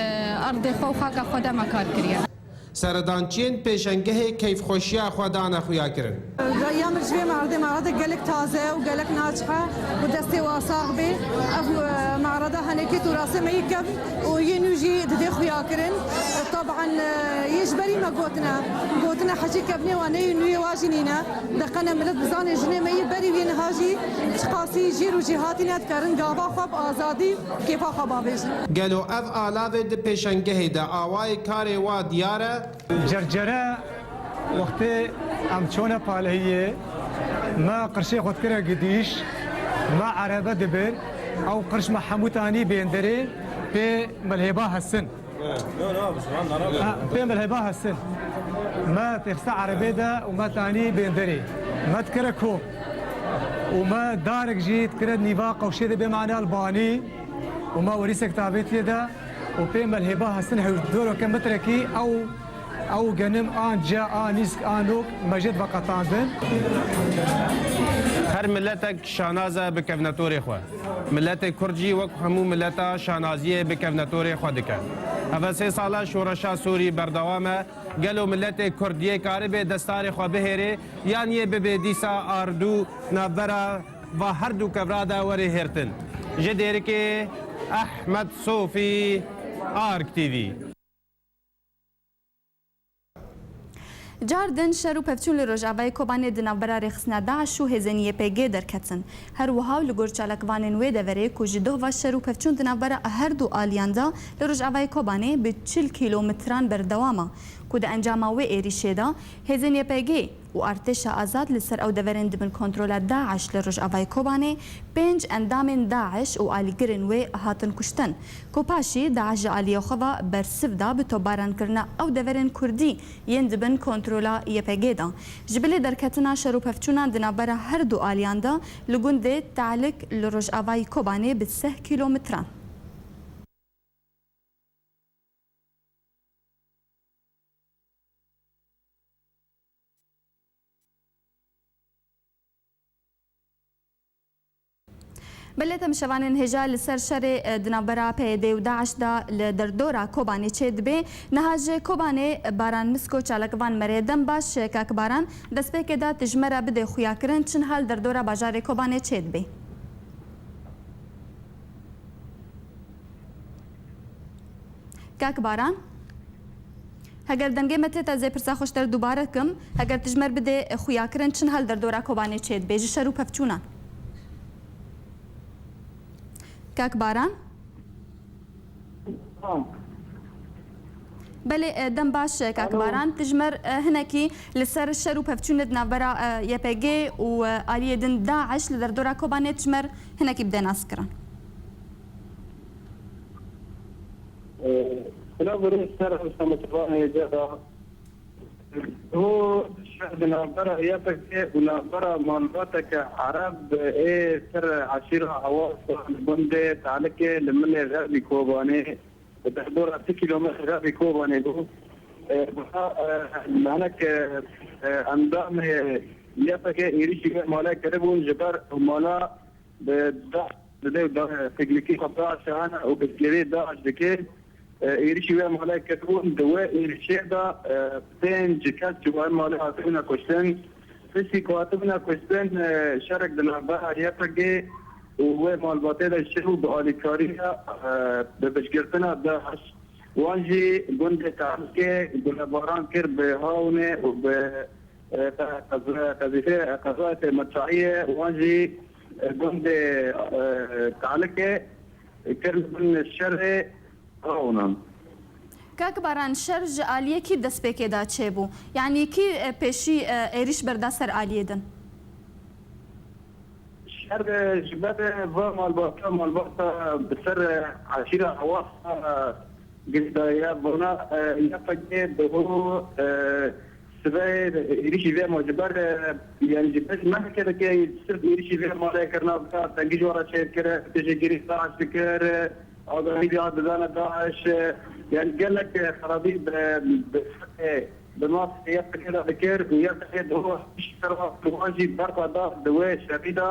erdê xwe û xaka xwe de me kar kiriye. Seredançiyên pêşengehê keyfxweşiya xwe dane xuyakirin. Raya min ji vê me'redê, me'rede gelek taze ye û gelek naçiq e û destê we sax bê. Ev, e, me'reda henekê turasê me yê kevn û yê nû jî didê xuyakirin. Taban, e, yê ji berî me gotine. Gotine hecî kevnê wa neyê, nûyê wa jî nîne. Deqene milet bizane jinê me yê berî wê niha Jî çiqasî jîr û jêhatî nedikarin gava xwe bi azadî kêfa xwe bavêjin. Gelo ev alavê di pêşengehê de awayê karê wa diyar e? Cercere wextê em çûne Palehiyê, me qirşê xwe dikire gidîş, me erebe dibir, ew qirş me hemû tanî bênderê pê milhêba hesin. Ha, pê milhêba hesin. Me têxiste erebê de û me tanî bênderê. Me dikire kom. Û me darek jî dikire nîva qewşê de bê mane li banî. Û me werîsek tavêtiye de û pê milhêba hesin hewdoreke metrekî ew, ew genim an ce, an nîsk, an nok me jê diveqetandin. Her miletek şanaz e bi kevnetorê xwe. Miletê Kurd jî wek hemû mileta şanaziyê bi kevnetorê xwe dike. Heve sê sala şoreşa Sûrî berdewam e. Gelo miletê Kurd yê karibê destarê xwe bihêrê yan yê bibê dîsa ardû navbera va her du kevra de were hêrtin? Ji Dêrikê Ehmed Sofî, Ark T V. Car din şer û pevçûn li rojavayê Kobanê di navbera rêxistina DAIŞ û hêzên Y P G derketin. Her wiha û li gor çalakvanên wê deverê ku ji doh ve şer û pevçûn di navbera her du aliyan de li rojavayê Kobanê bi çil kîlometran berdewam e, ku di encama wê êrîşê de hêzên Y P G û artêşa azad li ser ew deverên di bin kontrola DAIŞ li rojavayê Kobanê pênc endamên DAIŞ û alîgirên wê hatin kuştin, ku paşî DAIŞ ji aliyê xwe ve bersiv da bi topbarankirina ew deverên Kurdî yên di bin kontrola Y P G de. Ji bilî derketina şer û pevçûnan di navbera her du aliyan de li gundê Talik li rojavayî Kobanê bi sih kîlometran. Belê, temaşevanên hêja, li ser şerê, e, di navbera P Y D û DAIŞ de li derdora Kobanê çêdibe. Niha ji Kobanê Baran Misko çalakvan me re. Dem baş, e, kak Baran, destpêkê de tu ji me re bide xuyakirin, çi niha li derdora bajarê Kobanê çêdibe? Kak Baran, heger dengê me tê te zê pirsa xweştir dubare kim, heger tu ji me re bidê xuyakirin, çi niha li derdora Kobanê çêdibe ji şer û pevçûnan? Kak Baran? Belê, e, dem baş, e, kak Alo. Baran, tu ji me re, e, hinekî li ser şer û pevçûnê di navbera, e, Y P G û, e, aliyê din DAIŞ li derdora Kobanê tu ji me re hinekî bide naskirin. Silav û rêz ser ew şametevanê hêja da. Ho şer di navbera Y P G û navbera malbateke Ereb ê ser eşîra Awasa li gundê Talikê li milê xerbî Kobanê, bi derdora sî kîlometre xerbî Kobanê bû. E, buha, e, hinek, e, e, endamê Y P G êrîşî vê malê kiribûn, ji ber mala bi da-, dide û da-, teknîkî xwe DAIŞ hene û piştgirî DAIŞ dike. E, êrîşî wê malê kiribûn. Di wê êrîşê de, e, pênc kes ji wê malê hatibûne kuştin. Piştî ku hatibûne kuştin, e, şerek di navbera Y P G û wê malbatê de çêbû bi alîkariya, e, bi piştgirtina DAIŞ. Wan jî gundê Tarikê gulebaran kir bi hawnê û bi e, qe-, qez-, qezîfê, qezayê têrmeçayiyê wan jî, e, gundê, e, Talikê kir li bin şerê Rawnan. Kak Baran, şer ji aliyê kî destpêkê de çêbû? Yanî kî, e, pêşî, e, êrîş berda ser aliyê din? Şer, e, ji ber, e, va malbata, malbata bi ser, e, eşîra Hewasa, e, girêdayî ya vana, e, Y P G di ho, e, sibehê êrîşî vê ma ji ber, e, yanî ji ber meheke dike, sirf êrîşî vê malê kirina, tengî ji we re çêdikir, pêşêgirî DAIŞ dikir, e, agahî didane DAIŞ, e, yanî gelek, e, xerabî bi, bi, e, bi nas Y P G de dikir û Y P G di ho hişî ser wan jî berxa da di wê şerî de.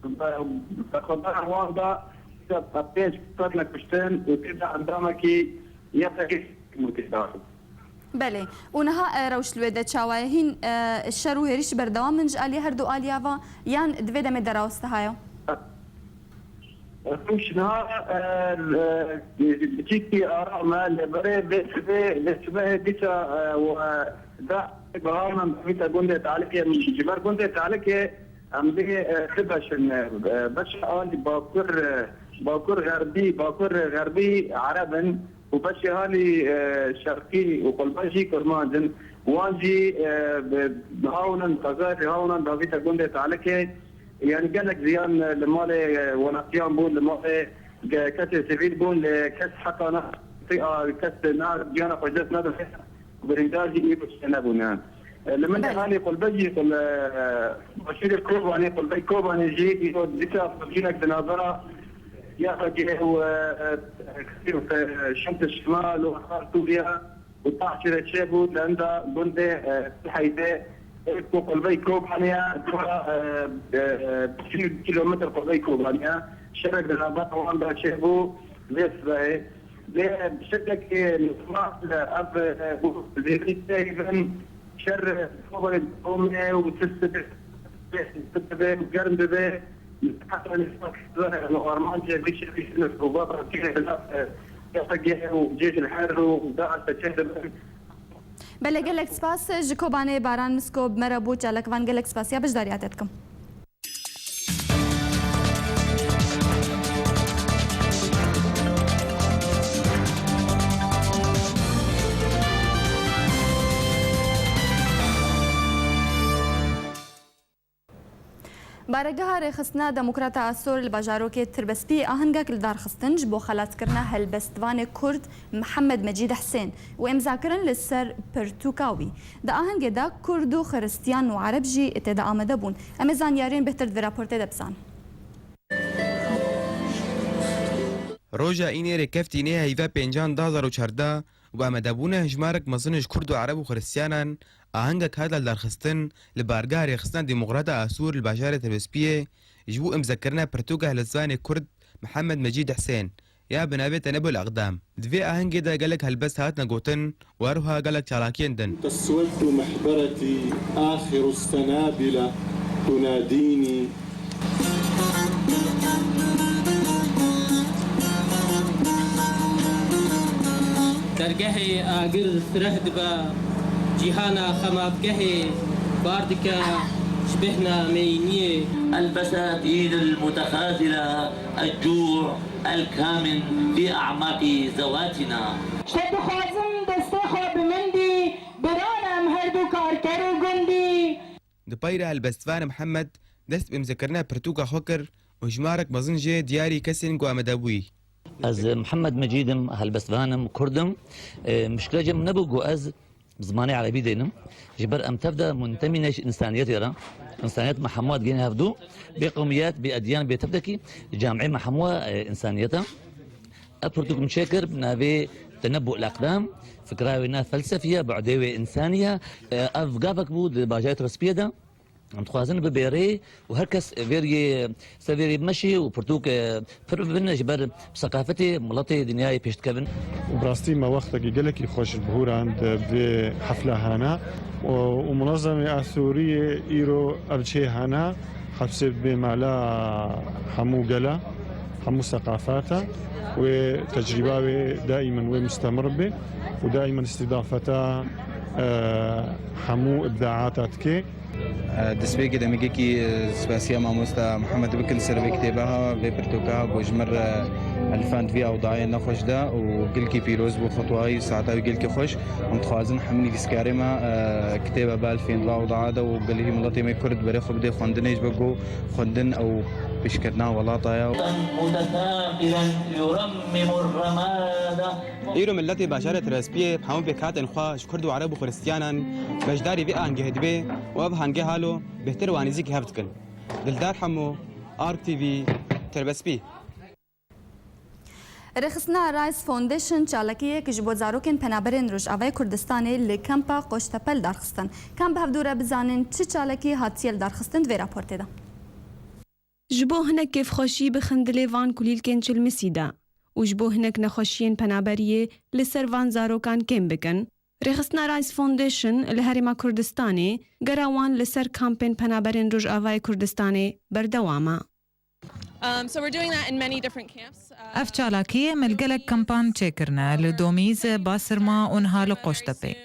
Bi xwedana wan de pênc kes hatine kuştin û tê de endamekî Y P G mûtê da. Belê. Û niha, e, rewş li wê de çawa ye? Hîn, e, şer û hêrîş berdewam in ji aliyê her du aliya ve, yan di vê demê deraweste haya? Rewş niha, e, e, biçîkî aram e, lê berê vê sibê, vê sibehê dîsa, e, we da bi hawn an bîta gundê Talikê, ji ber gundê Talikê Em dê, e, bibeşin, e, beşa alî bakur, e, bakur xerbî, bakur xerbî Ereb in û beşê alî, e, şerqî û qulbe jî kurmanc in. Wan jî, e, bi, bi hawnan, qezayê hawnan davîte gundê Talikê. Yani gelek ziyan, e, li malê, e, welatiyan bû, li malê ge-, kesê sivîl bûn, lê kes heta na, a, kes na giyana xwe ji dest nedixe. Birîndar jî îro tiştê nebûne. E, li min Belê. Halê qulbe jî, qul-, e, başûrê Kobanê, qulbey Kobanê jî îro dîsa pevcînek di navbera Yafegê û, e, e, Şemt Şimal û Xartûriya û Tahçirê çêbû, li hinda gundê, e, Siheyde, e, ku qulbey Kobanê ye, dua, e, e, e, çil kilometr qulbey Kobanê ye. Şerek di navbera wan de çêbû, vê sibehê. Lê şetekê li Sivas, ev, e, zêdî teyvin şer, e, Kobanê didome û tişt dibe, tişt dibe û germ dibe. Heta li Sivas, e, li armancê vî şevî şinif û baba kê, e, F G û Cêj el Her û DAIŞ de çê dibin. Belê, gelek spas. Ji Kobanê Baran Misko bi me re bû, çalakvan gelek spasiya beşdariya te dikim. Baregeha Rêxistina Demokrata Asor li bajarokê Tirbespiyê ahengek li dar xistin ji bo xelaskirina helbestvanê Kurd Mihemed Mecîd Hisên û îmzakirin li ser pirtûka wî. Di ahengê de Kurd û Xiristiyan û Ereb jî tê de amade bûn. Em ê zanyariyên bêhtir di vê raportê de bizanin. Roja Înê Rêkeftînê heyva pêncan du hazar û çardeh û amadebûna hejmarek mezin ji Kurd û Ereb û Xiristiyanan ahengek hate lidarxistin li Bargeha Rêxistina Demokrata Asûr li bajarê Tirbespiyê ji bo îmzekirina pirtûka helbestvanê Kurd Mihemed Mecîd Hisên ya bi navê Tenebul Aqdam. Di vê ahengê de gelek helbest hatine gotin û her wiha gelek çalakiyên din. تسود محبرتي آخر السنابل تناديني. Dergehê agir fireh dibe, cîhana xematgehê bar dike ji bêhna meyîniyê. البساتين المتخاذلة، الجوع الكامن في أعماق ذواتنا. Ji te dixwazim destê xwe bi min dî, birana em herdu karker û gundî. Di pey re helbestvan Mihemed dest bi îmzekirina pirtûka xwe kir û hejmarek mezin jê diyarî kesên ku amade bûyî. Ez Mihemed Mecîd im, helbestvan im, Kurd im. E, muşkila cem nebû ku ez bi zimanê erebî dênim. Ji ber em tev de muntemî ne ji însaniyetê re. Însaniyet me hemû dihêne hevdû. Bê qewmiyet, bê edyan, bê tevdekî, camê me hemû, e, însaniyet e. Ev pirtûk min çêkir bi navê Tenebbu'l Aqdam. Fikra wê ne felsefî ye, bu'dê wê însanî ye. E, ev gavek bû di bajarê Tirbespiyê de. Em dixwazin bibêrê û her kes vêriyê, ser vêriyê bimeşê û pirtûk, e, pir bibin ji ber seqafetê miletê dinyayê pêş dikevin. Bi rastî me wextekî gelekî xweş bihûrand vê hefla hana û, û munezemê Asûriyê îro ev çê hana hepsê bê mala hemû gela, hemû seqafata wê tecrîba wê daîmen wê mustemir be û daîmen îstîdafeta, e, hemû îbdaata dike. Destpêkê demekekî, e, spasiya mamosta Mihemed bikin ser vê kitêba ha, vê pirtûka ha, ku ji min re elfand vî awdayê nexweş de û gelkî pîroz bû xutwa wî, saeta wî gelkî xweş. Em dixwazin hemî nivîskarê me, e, kitêbe bielfên vê awdaa de û gelî miletê me Kurd berê xwe bidê xwendinê, ji bo ku xwendin ew pêşkirina welata ye. متثاقلا يرمم الرماد. Îro miletê bajarê Tirespiyê bi hemû pêkhatên xwe ji Kurd û Ereb û Xiristiyanan beşdarî vê ahengê dibe û ev ahengê halo bêhtir û anîzî hev dikin. Dildar Hemo, Ark T V, Tirbespî. Rêxistina Rise Foundation çalakiyek ji bo zarokên penaberên Rojavayê Kurdistanê li Kampa Qoştepe li dar xistin. Ka em bi hevdû re bizanin çi çalakî hatiye li dar xistin di vê raportê de. Ji bo hinek kêfxweşî bixin dilê van kulîlkên çilmisî de û ji bo hinek nexweşiyên penaberiyê li ser van zarokan kêm bikin, Rêxistina Rise Foundation li Herêma Kurdistanê gera wan li ser kampên penaberên Rojavayê Kurdistanê berdewam e. Um, so we're doing that in many different camps. Uh, Ev çalakiyê me li gelek kampan çêkirine, li Domîz, Basirma û niha li Qoştepê.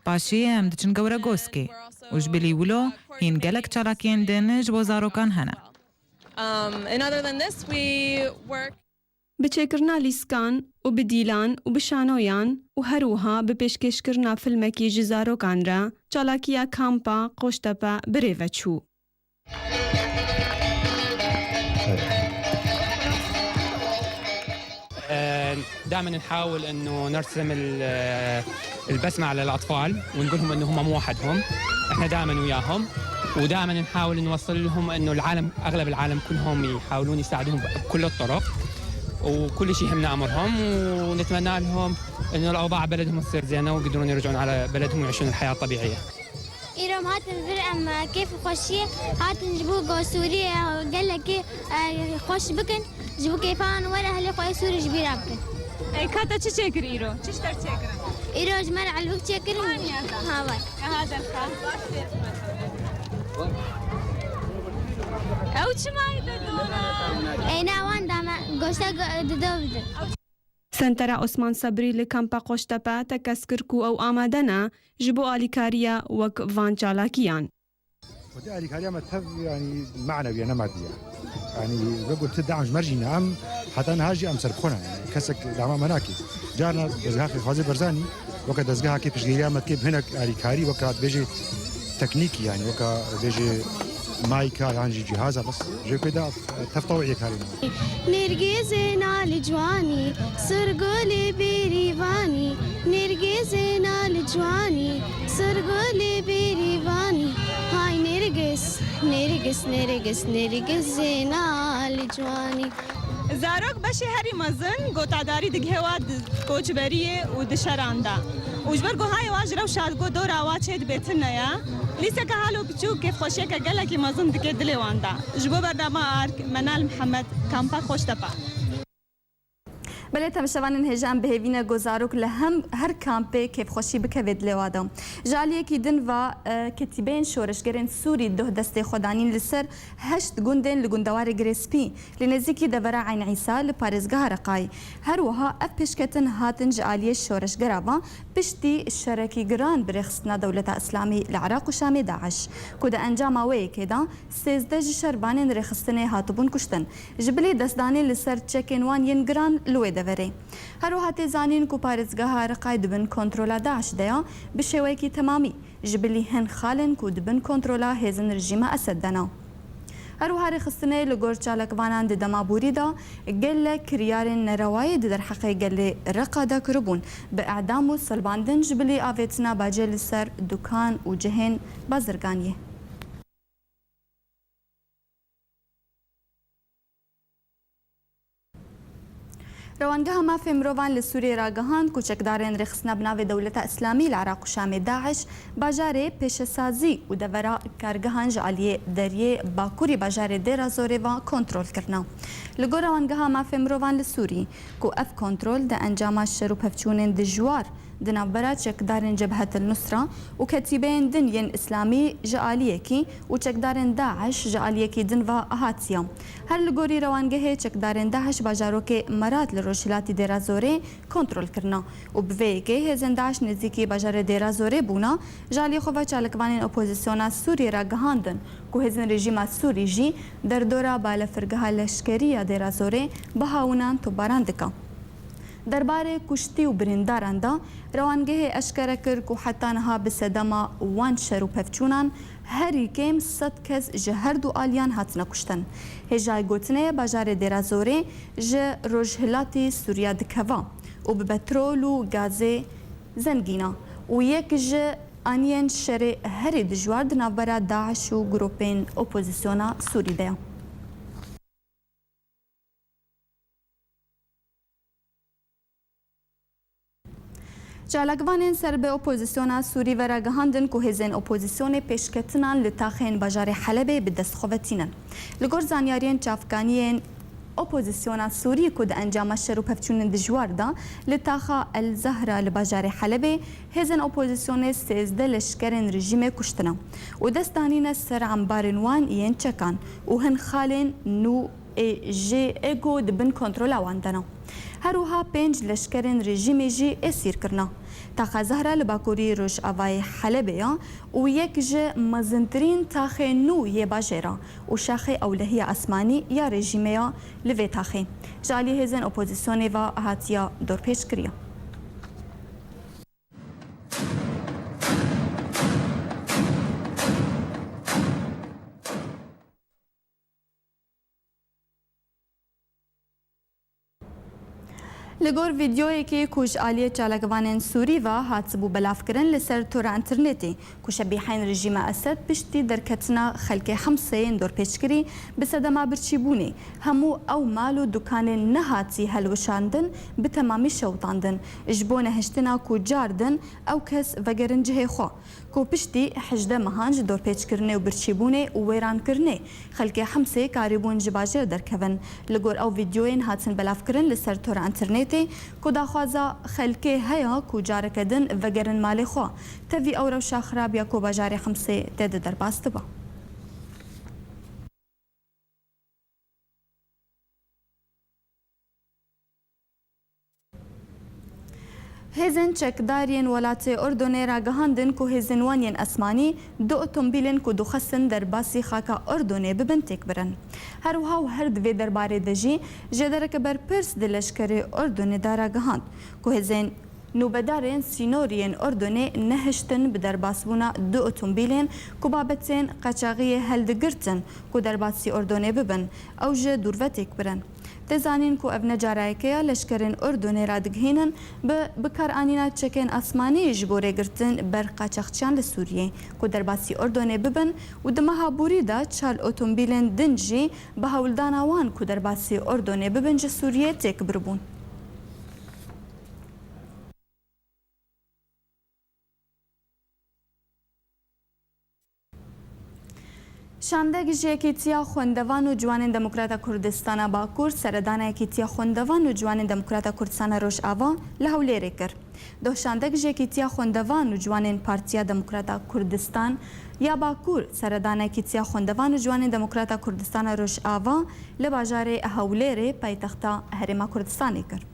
Paşê em diçin Gewregoskê û ji bilî wilo hîn gelek çalakiyên din ji bo zarokan hene. Um, and other than this, we work Bi çêkirina lîskan û bi dîlan û bi şanoyan û her wiha bi pêşkêşkirina filmekî ji zarokan re, çalakiya Kampa Qoştepe bi rê ve çû. آه، دائما نحاول انه نرسم ال- آه، البسمه على الاطفال، ونقول لهم انه هم مو وحدهم، احنا دائما وياهم، ودائما نحاول نوصل لهم انه العالم، اغلب العالم كلهم يحاولون يساعدوهم بكل الطرق، وكل شيء يهمنا امرهم، ونتمنى لهم انه الاوضاع ببلدهم تصير زينه ويقدرون يرجعون على بلدهم ويعيشون الحياه الطبيعيه. Îro em hatin vir em kêf û xweşiyê hatin ji bo ku Sûriyê gelekê xweş bikin, ji bo kêfa wan were ehlê xwe yê Sûrî ji bîra bikin. Ey ka te çi çêkir îro? Çi ji te çêkirin? Îro ji me re elbik çêkirin. Ha vay. Eha derxa. Ew çima yê te dona? Ey na wan da me goşta dido bidin. Sentera Osman Sebrî li Kampa Qoştepe tekez kir ku ew amade ne ji bo alîkariya wek van çalakiyan. Xwedî alîkariya me tev yanî manewî ye ne madî ye. Yanî wek ku ti dam ji me re jî ne em heta niha jî em serbixwe ne yanî kesek dama me nake. Carna dezgeha Xêxwazê Berzanî weke dezgehakê piştgiriya me dike bi hinek alîkarî weke dibêje teknîkî yanî weke dibêje mayka yan jî cîhaza bes ji wê pê de tev tewiyê karê me. Nêrgizê nalî ciwanî, sirgulê bêrîvanî, nêrgizê nalî ciwanî, sirgulê bêrîvanî. Hay nêrgiz, nêrgiz, nêrgiz, nêrgizê nalî ciwanî. Zarok beşê herî mezin gotadarî digihe wa di koçberiyê û di şeran de. Û ji ber ku hayê wa ji rewşa ku dora wa çê dibe tune ye, lîseke hal û piçûk kêfxweşiyeke gelekî mezin dike dilê wan de. Ji bo bernama Ark, Menal Mihemed, Kampa Qoştepe. Belê, temaşevanên hêja, em bi hêvî ne ku zarok li hem her kampê kêfxweşî bikeve dilê wa de. Ji aliyekî din ve, e, ketîbeyên şoreşgerên Sûrî duh destê xwe danîn li ser heşt gundên li gundewarê Girê Spî, li nêzîkî devera Eyn Îsa li parêzgeha Reqayê. Her wiha ev pêşketin hatin ji aliyê şoreşgera ve piştî şerekî giran bi rêxistina Dewleta Îslamî li Iraq û Şamê DAIŞ, ku di encama wê yekê de sêzdeh ji şervanên rêxistinê hatibûn kuştin. Ji bilî destdanê li ser çekên wan yên giran li wê deverê. Her wiha tê zanîn ku parêzgeha Reqayê di bin kontrola DAIŞ de ya bi şêweyekî temamî. Ji bilî hin xalên ku di bin kontrola hêzên rejîma Esed de ne. Her wiha rêxistinê li gor çalakvanan di dema borî de gelek kiryarên nerewayî di derheqê gelê Reqa de kiribûn, bi edam û silbandin ji bilî avêtina bacê li ser dukan û cihên bazirganiyê. Rewangeha Mafê Mirovan li Sûriyê ragihand ku çekdarên Rêxistina bi navê Dewleta Îslamî li Iraq û Şamê DAIŞ bajarê pêşesazî û devera kargehan ji aliyê deriyê bakurî bajarê Dêra Zorê ve kontrol kirine. Li gor Rewangeha Mafê Mirovan li Sûrî ku ev kontrol di encama şer û pevçûnên dijwar di navbera çekdarên Cebhet el Nusra û ketîbeyên din yên îslamî ji aliyekî û çekdarên DAIŞ ji aliyekî din ve hatiye. Her li gorî rewangehê çekdarên DAIŞ bajarokê Merat li rojhilatî Dêra Zorê kontrol kirine û bi vê yekê hêzên DAIŞ nêzîkî bajarê Dêra Zorê bûne, ji aliyê xwe ve çalakvanên opozîsyona Sûriyê ragihandin ku hêzên rejîma Sûrî jî derdora balefirgeha leşkerî ya Dêra Zorê bi hawinan topbaran dike. Derbarê kuştî û birîndaran de rewangehê eşkere kir ku heta niha bi sedema wan şer û pevçûnan herî kêm sed kes ji her du aliyan hatine kuştin. Hêjayê gotinê ye bajarê Dêra Zorê ji rojhilatî Sûriya dikeve û bi petrol û gazê zengîn e û yek ji aniyên şerê herî dijwar di navbera DAIŞ û grûpên opozîsyona Sûrî de ye. Çalakvanên ser bi opozîsyona Sûrî ve ragihandin ku hêzên opozîsyonê pêşketinan li taxên bajarê Helebê bi dest xwe ve tînin. Li gor zanyariyên çavkaniyên opozîsyona Sûrî ku di encama şer û pevçûnên dijwar de li taxa El Zehra li bajarê Helebê hêzên opozîsyonê sêzdeh leşkerên rejîmê kuştine û dest danîne ser embarên wan yên çekan û hin xalên nû ê jê ê ku di bin kontrola wan de ne. Her wiha pênc leşkerên rejîmê jî êsîr kirine. Taxa Zehra li bakurî rojavayê Helebê ya û yek ji mezintirîn taxên nû yê bajêr e û şaxê ewlehiya esmanî ya rejîmê ya li vê taxê. Ji alî hêzên opozîsyonê ve hatiye dorpêçkirî. Li gor vîdeoyekê ku ji aliyê çalakvanên Sûrî ve hatibû belavkirin li ser tora înternetê, ku şebîheyên rejîma Esed piştî derketina xelkê Himsê yên dorpêçkirî bi sedema birçîbûnê, hemû ew mal û dukanên nehatî helweşandin bi temamî şewitandin, ji bo nehiştina ku car din ew kes vegerin cihê xwe. Ku piştî hejdeh mehan ji dorpêçkirinê û birçîbûnê û wêrankirinê xelkê Himsê karîbûn ji bajêr derkevin. Li gor ew vîdeoyên hatin belavkirin li ser tora înternetê ku daxwaza xelkê heye ku careke din vegerin malê xwe. Tevî ew rewşa xirab ya ku bajarê Himsê tê de derbas dibe. Hêzên çekdar yên welatê Urdunê ragihandin ku hêzên wan yên esmanî du otomobîlên ku dixwestin derbasî xaka Urdunê bibin têk birin. Her wiha û her di vê derbarê de jî jêdereke berpirs di leşkerê Urdunê de ragihand ku hêzên nûbedarên sînorî yên Urdunê nehiştin bi derbasbûna du otomobîlên ku babetên qeçaxiyê heldigirtin ku derbasî Urdunê bibin, ew ji dûr ve têk birin. Tê zanîn ku ev ne cara yekê ye leşkerên Urdunê radigihînin bi bikaranîna çekên asmanî ji bo rêgirtin ber qaçaxçiyan li Sûriyê ku derbasî Urdunê bibin û di meha borî de çar otomobîlên din jî bi hewldana wan ku derbasî Urdunê bibin ji Sûriyê têk biribûn. Şandek ji Yekîtiya Xwendevan û Ciwanên Demokrata Kurdistana Bakur, seredana Yekîtiya Xwendevan û Ciwanên Demokrata Kurdistana Rojava li Hewlêrê kir. Doh şandek ji Yekîtiya Xwendevan û Ciwanên Partiya Demokrata Kurdistan ya Bakur, seredana Yekîtiya Xwendevan û Ciwanên Demokrata Kurdistana Rojava li bajarê Hewlêrê paytexta Herêma Kurdistanê kir.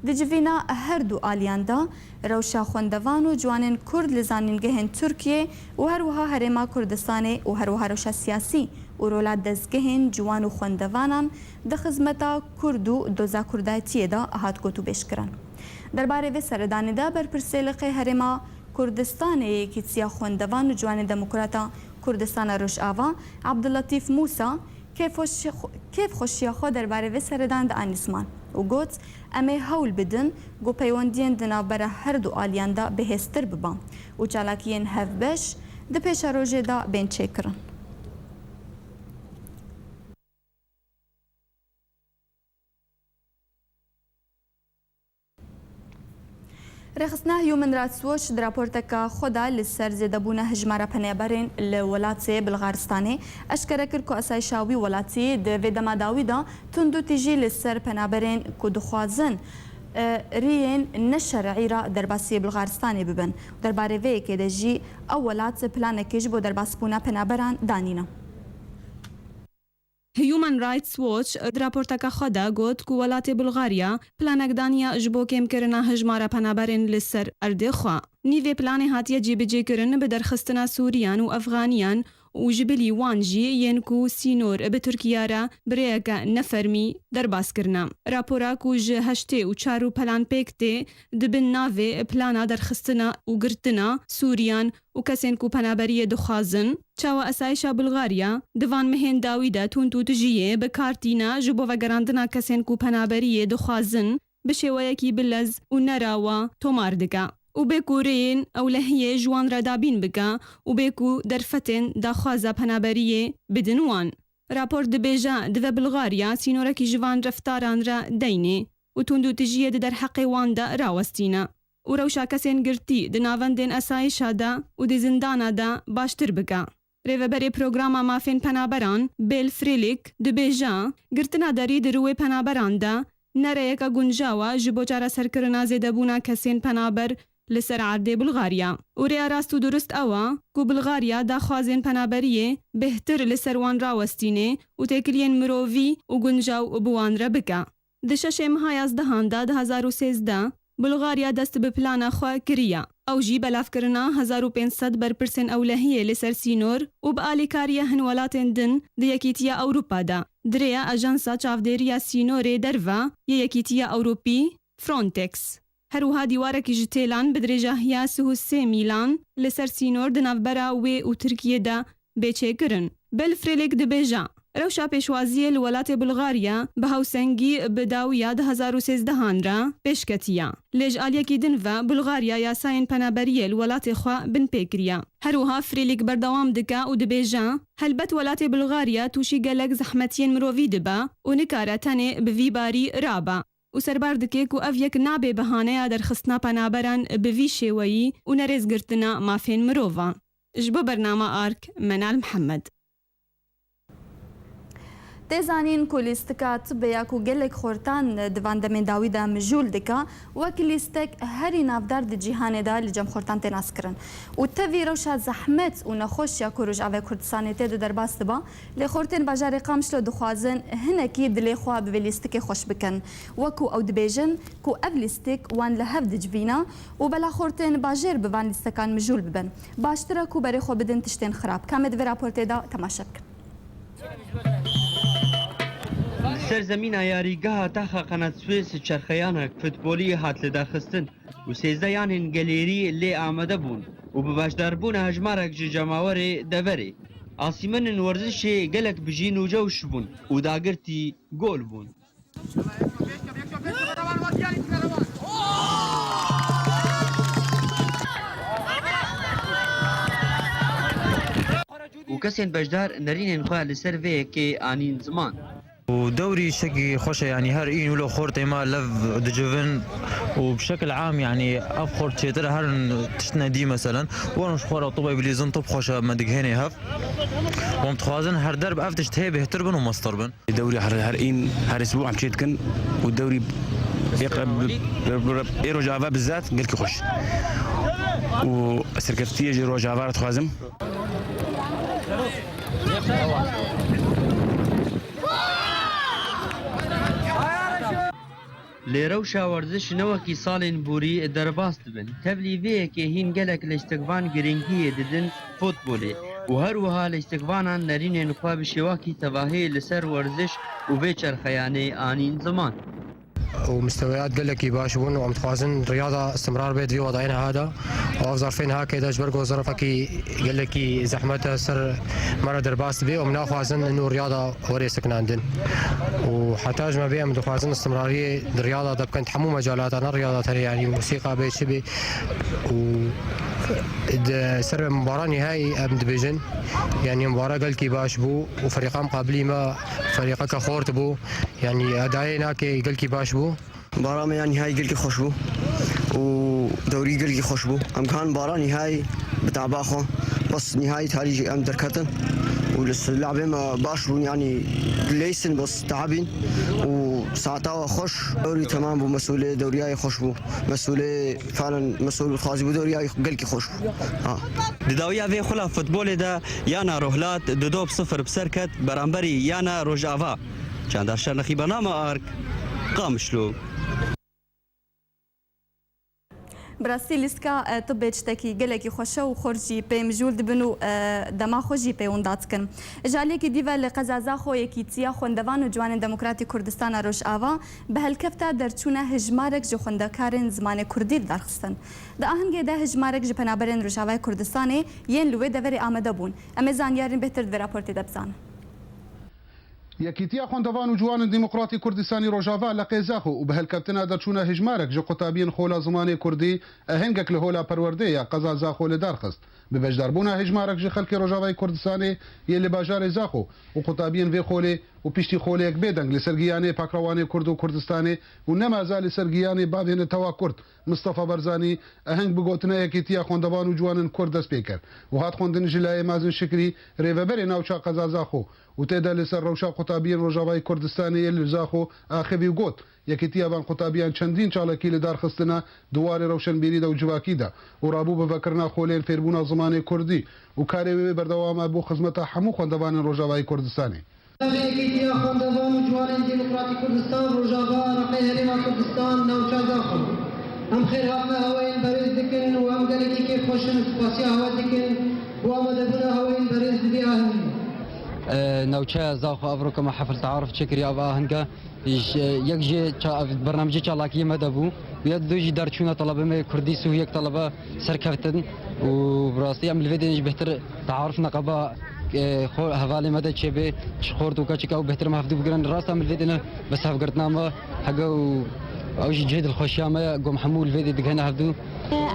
Di civîna her du aliyan de rewşa xwendevan û ciwanên Kurd li zanîngehên Tirkiyê û her wiha Herêma Kurdistanê û her wiha rewşa siyasî û rola dezgehên ciwan û xwendevanan di xizmeta Kurd û doza Kurdayetiyê de hat gotûbêjkirin. Derbarê vê seredanê de berpirsê li qê Herêma Kurdistanê Yekîtiya Xwendevan û Ciwanên Demokrata Kurdistana Rojava Abdulletîf Mûsa, Kêfxweşi-, kêfxweşiya xwe derbarê vê seredan de anî ziman û got, Em ê hewl bidin ku peywendiyên di navbera her du aliyan de bihêztir bibe û çalakiyên hevbeş di pêşerojê de bên çêkirin. Rêxistina Human Rights Watch di raporteka xwe de li ser zêdebûna hejmara penaberên li welatê Bilxaristanê eşkere kir ku asayişa wî welatî di vê dema dawî de tundûtîjî li ser penaberên ku dixwazin, e, riyên neşer'î re derbasî Bilxaristanê bibin. Derbarê vê yekê de jî ew welat planekê ji bo derbasbûna penaberan danîne. Human Rights Watch di raporteka xwe de got ku welatê Bulgarya planek daniya ji bo kêmkirina hejmara penaberên li ser erdê xwe. Nîvê planê hatiye cîbicêkirin bi derxistina Sûriyan û Efxaniyan û ji bilî wan jî yên ku sînor bi Tirkiye re bi rêyeke nefermî derbas kirine. Rapora ku ji heştê û çar û pelan pêk tê, di bin navê plana derxistina û girtina Sûriyan û kesên ku penaberiyê dixwazin, çawa asayişa Bulgarya di van mehên dawî de tundûtijiyê bi kar tîne ji bo vegerandina kesên ku penaberiyê dixwazin, bi şêweyekî bi lez û nerawa tomar dike û bê ku rêyên ewlehiyê ji wan re dabîn bike û bê ku derfetên daxwaza penaberiyê bidin wan. Rapor dibêje, dibe Bulgarya sînorekî ji van reftaran re deynê û tundûtijiyê di derheqê wan de rawestîne û rewşa kesên girtî di navendên esayişa de û di zindana de baştir bike. Rêveberê Programa Mafên Penaberan, Bill Freilich, dibêje, girtina derî di rûyê penaberan de ne rêyeke guncaw e ji bo çareserkirina zêdebûna kesên penaber li ser erdê Bulgarya û rêya rast û durust ew e ku Bulgarya daxwazên penaberiyê bêhtir li ser wan rawestîne û têkiliyên mirovî û guncaw bi wan re bike. Di şeşê meha yazdehan de du hezar û sêzdeh, Bulgarya dest bi plana xwe kiriye. Ew jî belavkirina hezar û pênc sed berpirsên ewlehiyê li ser sînor û bi alîkariya hin welatên din di Yekîtiya Ewropa de, di rêya Ajansa Çavdêriya Sînorê Derve yê Yekîtiya Ewropî, Frontex. Her wiha dîwarekî ji têlan bi dirêjahiya sih û sê mîlan li ser sînor di navbera wê û Tirkiyê de bê çêkirin. Bill Frelick dibêje, rewşa pêşwaziyê li welatê Bulgarya bi hawsengî bi dawiya du hezar û sêzdehan re pêşketiye. Lê ji aliyekî din ve Bulgarya yasayên penaberiyê li welatê xwe binpê kiriye. Her wiha Frelick berdewam dike û dibêje, helbet welatê Bulgarya tûşî gelek zehmetiyên mirovî dibe û nikare tenê bi vî barî rabe. Û serbar dike ku ev yek nabe behaneya derxistina penaberan bi vî şêweyî û nerêzgirtina mafên mirovan. Ji bo bernama Ark, Menal Mihemed. Tê zanîn ku lîstika tibê ya ku gelek xortan di van demên dawî de mijûl dike, wek lîstek herî navdar di cîhanê de li cem xortan tê naskirin. Û tevî rewşa zehmet û nexweşiya ku Rojavayê Kurdistanê tê de derbas dibe, lê xortên bajarê Qamişlo dixwazin hinekî dilê xwe bi vê lîstikê xweş bikin. Wekû ew dibêjin ku ev lîstik wan li hev dicivîne û bela xortên bajêr bi van lîstekan mijûl bibin. Baştir e ku berê xwe bidin tiştên xirab. Ka me di vê raportê de temaşe bikin. Li ser zemîna yarîgeha Taxa Qenat Swês çerxeyanek futbolî hat lidarxistin û sêzdeh yanên gelêrî lê amade bûn û bi beşdarbûna hejmarek ji cemawerê deverê, asîmenên werzişê gelek bijîn û cewş bûn û dagirtî gol bûn. û kesên beşdar nerînên xwe li ser vê yekê anîn ziman. û dewrî şekî xweş e, yanî her în wilo xortê me lev dicivin û bi şekil am, yanî ev xort çêtir e, herin tiştine dî, meselen, werin ji xwe re tibê bilîzin, tib xweş e, me digihênê hev. Hûn dixwazin her derb ev tişt hê bêhtir bin û mestir bin. Dewrî her, her în, her îsbû em çê dikin û dewrî ê, ê Rojava bizat gelkî xweş û serkeftiyê ji Rojava re dixwazim. Lê rewşa werziş ne wekî salên borî derbas dibin. Tevlî vê yekê hîn gelek lîstikvan girîngiyê didin futbolê û her wiha lîstikvanan nerînên xwe bi şêwakî tevahî li ser werziş û vê çerxeyanê anîn ziman. û misteweyat gelekî baş bûn û em dixwazin riyada istimrar bê di vê wedayê niha de. Û ev zerfê niha kê de ji ber ku zerfekî gelekî zehmet e ser me re derbas dibe û em naxwazin nû riyada were sekinandin. Û heta ji me bê em dixwazin istimrariyê di riyada de bikin, di hemû mecalata, ne riyada tenê, yanî musîqa bê, çi bê. Û di ser mubara nihayî em dibêjin, yanî mubara gelkî baş bû û ferîqa muqabilî me ferîqeke xort bû. Yanî edayê nakê gelkî baş bû. Bara me ya nihayî gelkî xweş bû û dewrî gelkî xweş bû. Em gihan bara nihayî bi taba xwe. Bes nihayî tarî jî em derketin û li s-, labê me baş bûn, yanî leysin bes tabîn û saeta we xweş. Dewrî temam bû, mesûlê dewriyayê xweş bû. Mesûlê falen mesûl xwazî bû, dewriyayê gelkî xweş bû. Ha. Di dawiya vê xula futbolê de yana Rohlat du dop sifir bi ser ket beramberî yana Rojava. Çandar Şernexî, Bernama Ark, Qamişlo. Bi rastî lîstika, e, tibê tiştekî gelekî xweş e û xort jî pê mijûl dibin û, e, dema xwe jî pê winda dikin. Ji aliyekî dî ve li qeza Zaxo Yekîtiya Xwendevan û Ciwanên Demokratîk Kurdistana Rojava bi helkefta derçûna hejmarek ji xwendekarên zimanê kurdî li dar xistin. Di ahengê de hejmarek ji penaberên Rojavayê Kurdistanê yên li wê deverê amade bûn. Em ê zanyarên bêhtir di vê raportê de bizanin. Yekîtiya Xwendevan û Ciwanên Demokratîk Kurdistanî Rojava li Qêzaxo û bi helkeftina derçûna hejmarek ji qutabiyên Xola Zimanê Kurdî ehengek li Hola Perwerdê ya Qeza Zaxo li dar xist. Bi beşdarbûna hejmarek ji xelkê Rojavayê Kurdistanê yê li bajarê Zaxo û qutabiyên vê xolê û piştî xoleyek bêdeng li ser giyanê pakrewanê Kurd û Kurdistanê û nemaza li ser giyanê bavê netewa Kurd, Mistefa Barzanî, eheng bi gotina Yekîtiya Xwendevan û Ciwanên Kurd dest pê kir û hat xwendin ji layê Mazin Şikrî, rêveberê navça qeza Zaxo û tê de li ser rewşa qutabiyên Rojavayê Kurdistanê yê li Zaxo axivî û got, Yekîtiya van qutabiyan çendîn çalakî li dar xistine di warê rewşenbîrî de û civakî de û rabû bi vekirina xolên fêrbûna zimanê kurdî û karê wê berdewam e bo xizmeta hemû xwendevanên Rojavayê Kurdistanê. Yekîtiya Xwendevan û Ciwanên Demokratîk Kurdistan, Rojava, Reqê Herêma Kurdistan, Navça Zaxo. Em xêrhatina hawayên berêz dikin û em gelekî kêfxweş in, spasiya hawa dikin bo amadebûna hawayên berêz di vê ahengî. E, navçeya Zaxo, evroke me hefl taaruf çêkiriye, ev ahenge. Ji, yek ji ça-, ev bernamecê çalakiyê me de bû. Û ya du jî derçûna telebê me yê kurdî, sî û yek telebe serkeftin. Û bi rastî em li vê dênê jî bêhtir taaruf neqeba, e, xwe hevalê me de çêbê, çi xort û keçik ew bêhtir em hevdû bigirin. Rast em li vê dêne bes hevgirtina me hege û ew jî cihê dilxweşiya me ye, gom hemû li vê dê digihene hevdû.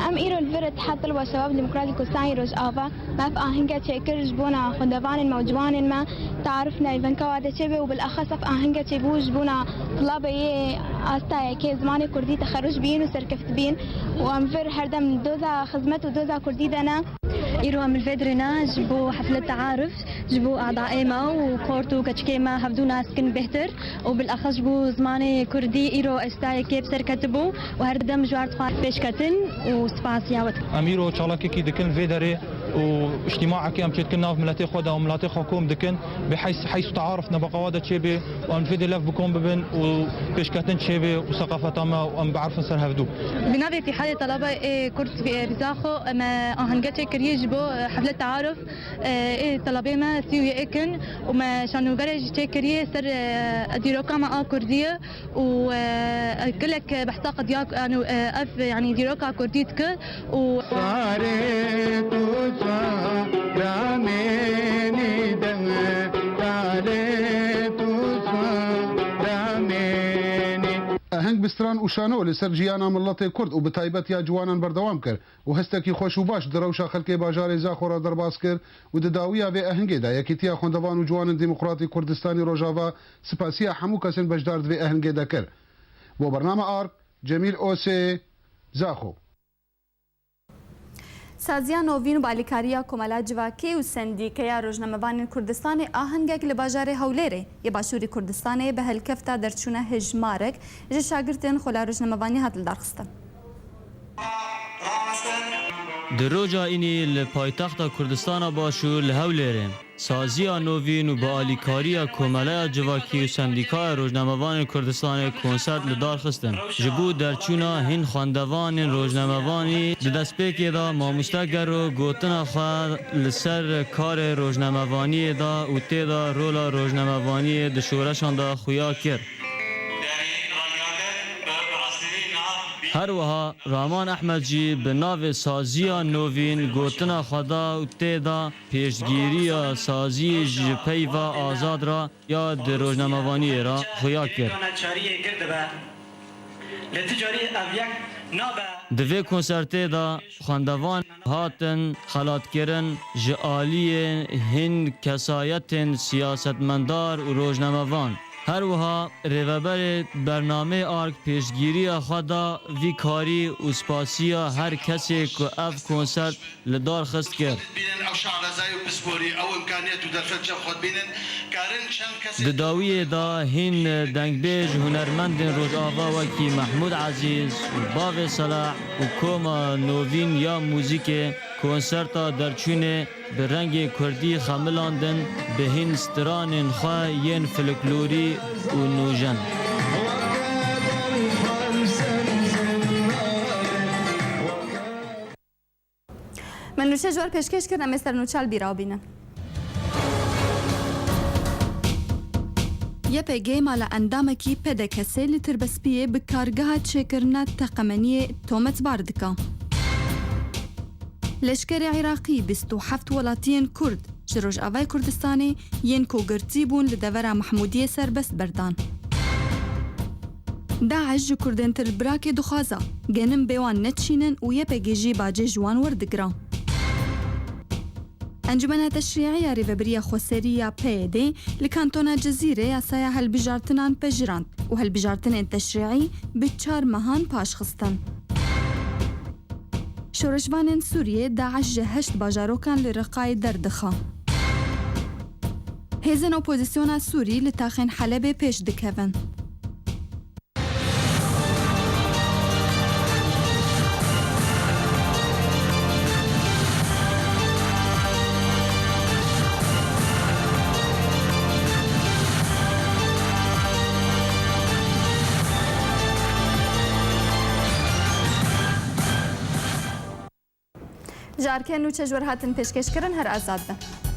Em îro li vir Îtîhad Teleba Şebab Demokratîk Kurdistanê Rojava, me ev ahinge çêkir ji bona xwendevanên me û ciwanên me, taarif nayî venka wa de çêbe û bilexes ev ahinge çêbû ji bona tulabê yê asta yekê zimanê kurdî texerruc bîn û serkeft bîn û em vir her dem doza xizmet û doza kurdî de ne. Îro em li vê dirê ne ji bo heflet taarif ji bo adaê me û kort û keçikê me hevdû nas dikin bêhtir. û bilexes ji bo zimanê kurdî îro esta yekê bi ser ketibû û her dem ji we re dixwazim pêşketin û spasiya we dikim. Em îro çalakekî dikin vê derê û îctîmaekî em çêdikin nav miletê xwe de û miletê xwe kom dikin, bi heys, heys û taaruf nebeqewa de çêbê û em vê dê lev bi kom bibin û pêşketin çêbê û seqafeta me û em biarifin ser hevdû. Bi navê Îtîhadê Telebe ê Kurd, e, Zaxo, me ahenge çêkirî ji bo, e, heflet taaruf. Ê telebê me sî û yek in û me şanûberê jî çêkiriye ser, e, dîroka me a kurdî ye û, e, gelek behsa qediya, yanî, e, ev, yanî, dîroka kurdî dike û Sarê tu saramênî de, sarê tu saramênî. Eheng bi stran û şano li ser jiyana miletê kurd û bi taybet ya ciwanan berdewam kir. û hestekî xweş û baş di rewşa xelkê bajarê Zaxo re derbas kir û di dawiya vê ehingê de Yekîtiya Xwendevan û Ciwanên Demokratîk Kurdistanê Rojava spasiya hemû kesên beşdar di vê ehingê de kir. Bo bername Ark, Cemîl Osê, Zaxo. Saziya Novîn û bi alîkariya Komela Civakî û Sendîkeya Rojnamevanên Kurdistanê ahengek li bajarê Hewlêrê yê Başûrê Kurdistanê bi helkefta derçûna hejmarek ji şagirtên Xola Rojnamevanî hat lidarxistin. Di roja înî li paytexta Kurdistana Başûr li Hewlêrê, Saziya Novîn û bi alîkariya Komeleya Civakî û Sendîkaya Rojnamevanên Kurdistanê konsert li dar xistin. Ji bo derçûna hîn xwendevanên rojnamevanî di destpêkê de mamoste Gero gotina xwe li ser karê rojnamevaniyê da û tê de rola rojnamevaniyê di şoreşan de xuya kir. Her wiha Raman Ehmed jî bi navê Saziya Novîn gotina xwe da û tê de pêşgiriya saziyê ji peyva azad re ya di rojnamevaniyê re xuya kir. Di vê konsertê de xwendevan hatin xelatkirin ji aliyê hin kesayetên siyasetmendar û rojnamevan. Her wiha rêveberê bernameyê Ark pêşgiriya xwe da vî karî û spasiya her kesê ku ev konsert li dar xist kir. Bînin ew şarazayî û pisporî, ew îmkaniyet û derfet çem xwe dibînin, karin çend kesê Di dawiyê de hîn dengbêj, hunermendên Rojava wekî Mehmûd Ezîz û Bavê Selah û Koma Novîn ya muzîkê konserta derçûnê bi rengê kurdî xemilandin, bi hîn stranên xwe yên folklorî û nûjen. Me nûçe ji we re pêşkêş kirin, em ê ser nûçe li bîra bînin. Y P G mala endamekî P D K S li Tirbespiyê bi kargeha çêkirina teqemeniyê tometbar dike. Leşkerê Iraqî bîst û heft welatiyên Kurd ji Rojavayê Kurdistanê yên ku girtî bûn li devera Mehmûdiyê serbest berdan. DAIŞ ji Kurdên Tirkbrakê dixwaza genim bê wan neçînin û Y P G jî bacê ji wan werdigira. Encûmena Teşrî'î ya Rêvebiriya Xweserî ya P Y D li Kantona Cizîrê yasaya hilbijartinan pejirand û hilbijartinên teşrî'î bi çar mehan paş xistin. Şoreşvanên Sûriyê DAIŞ ji heşt bajarokan li Reqayê derdixe. Hêzên opozîsyona Sûrî li taxên Helebê pêş dikevin. Ji erkê nûçe ji we re hatin pêşkêşkirin, her azad bin.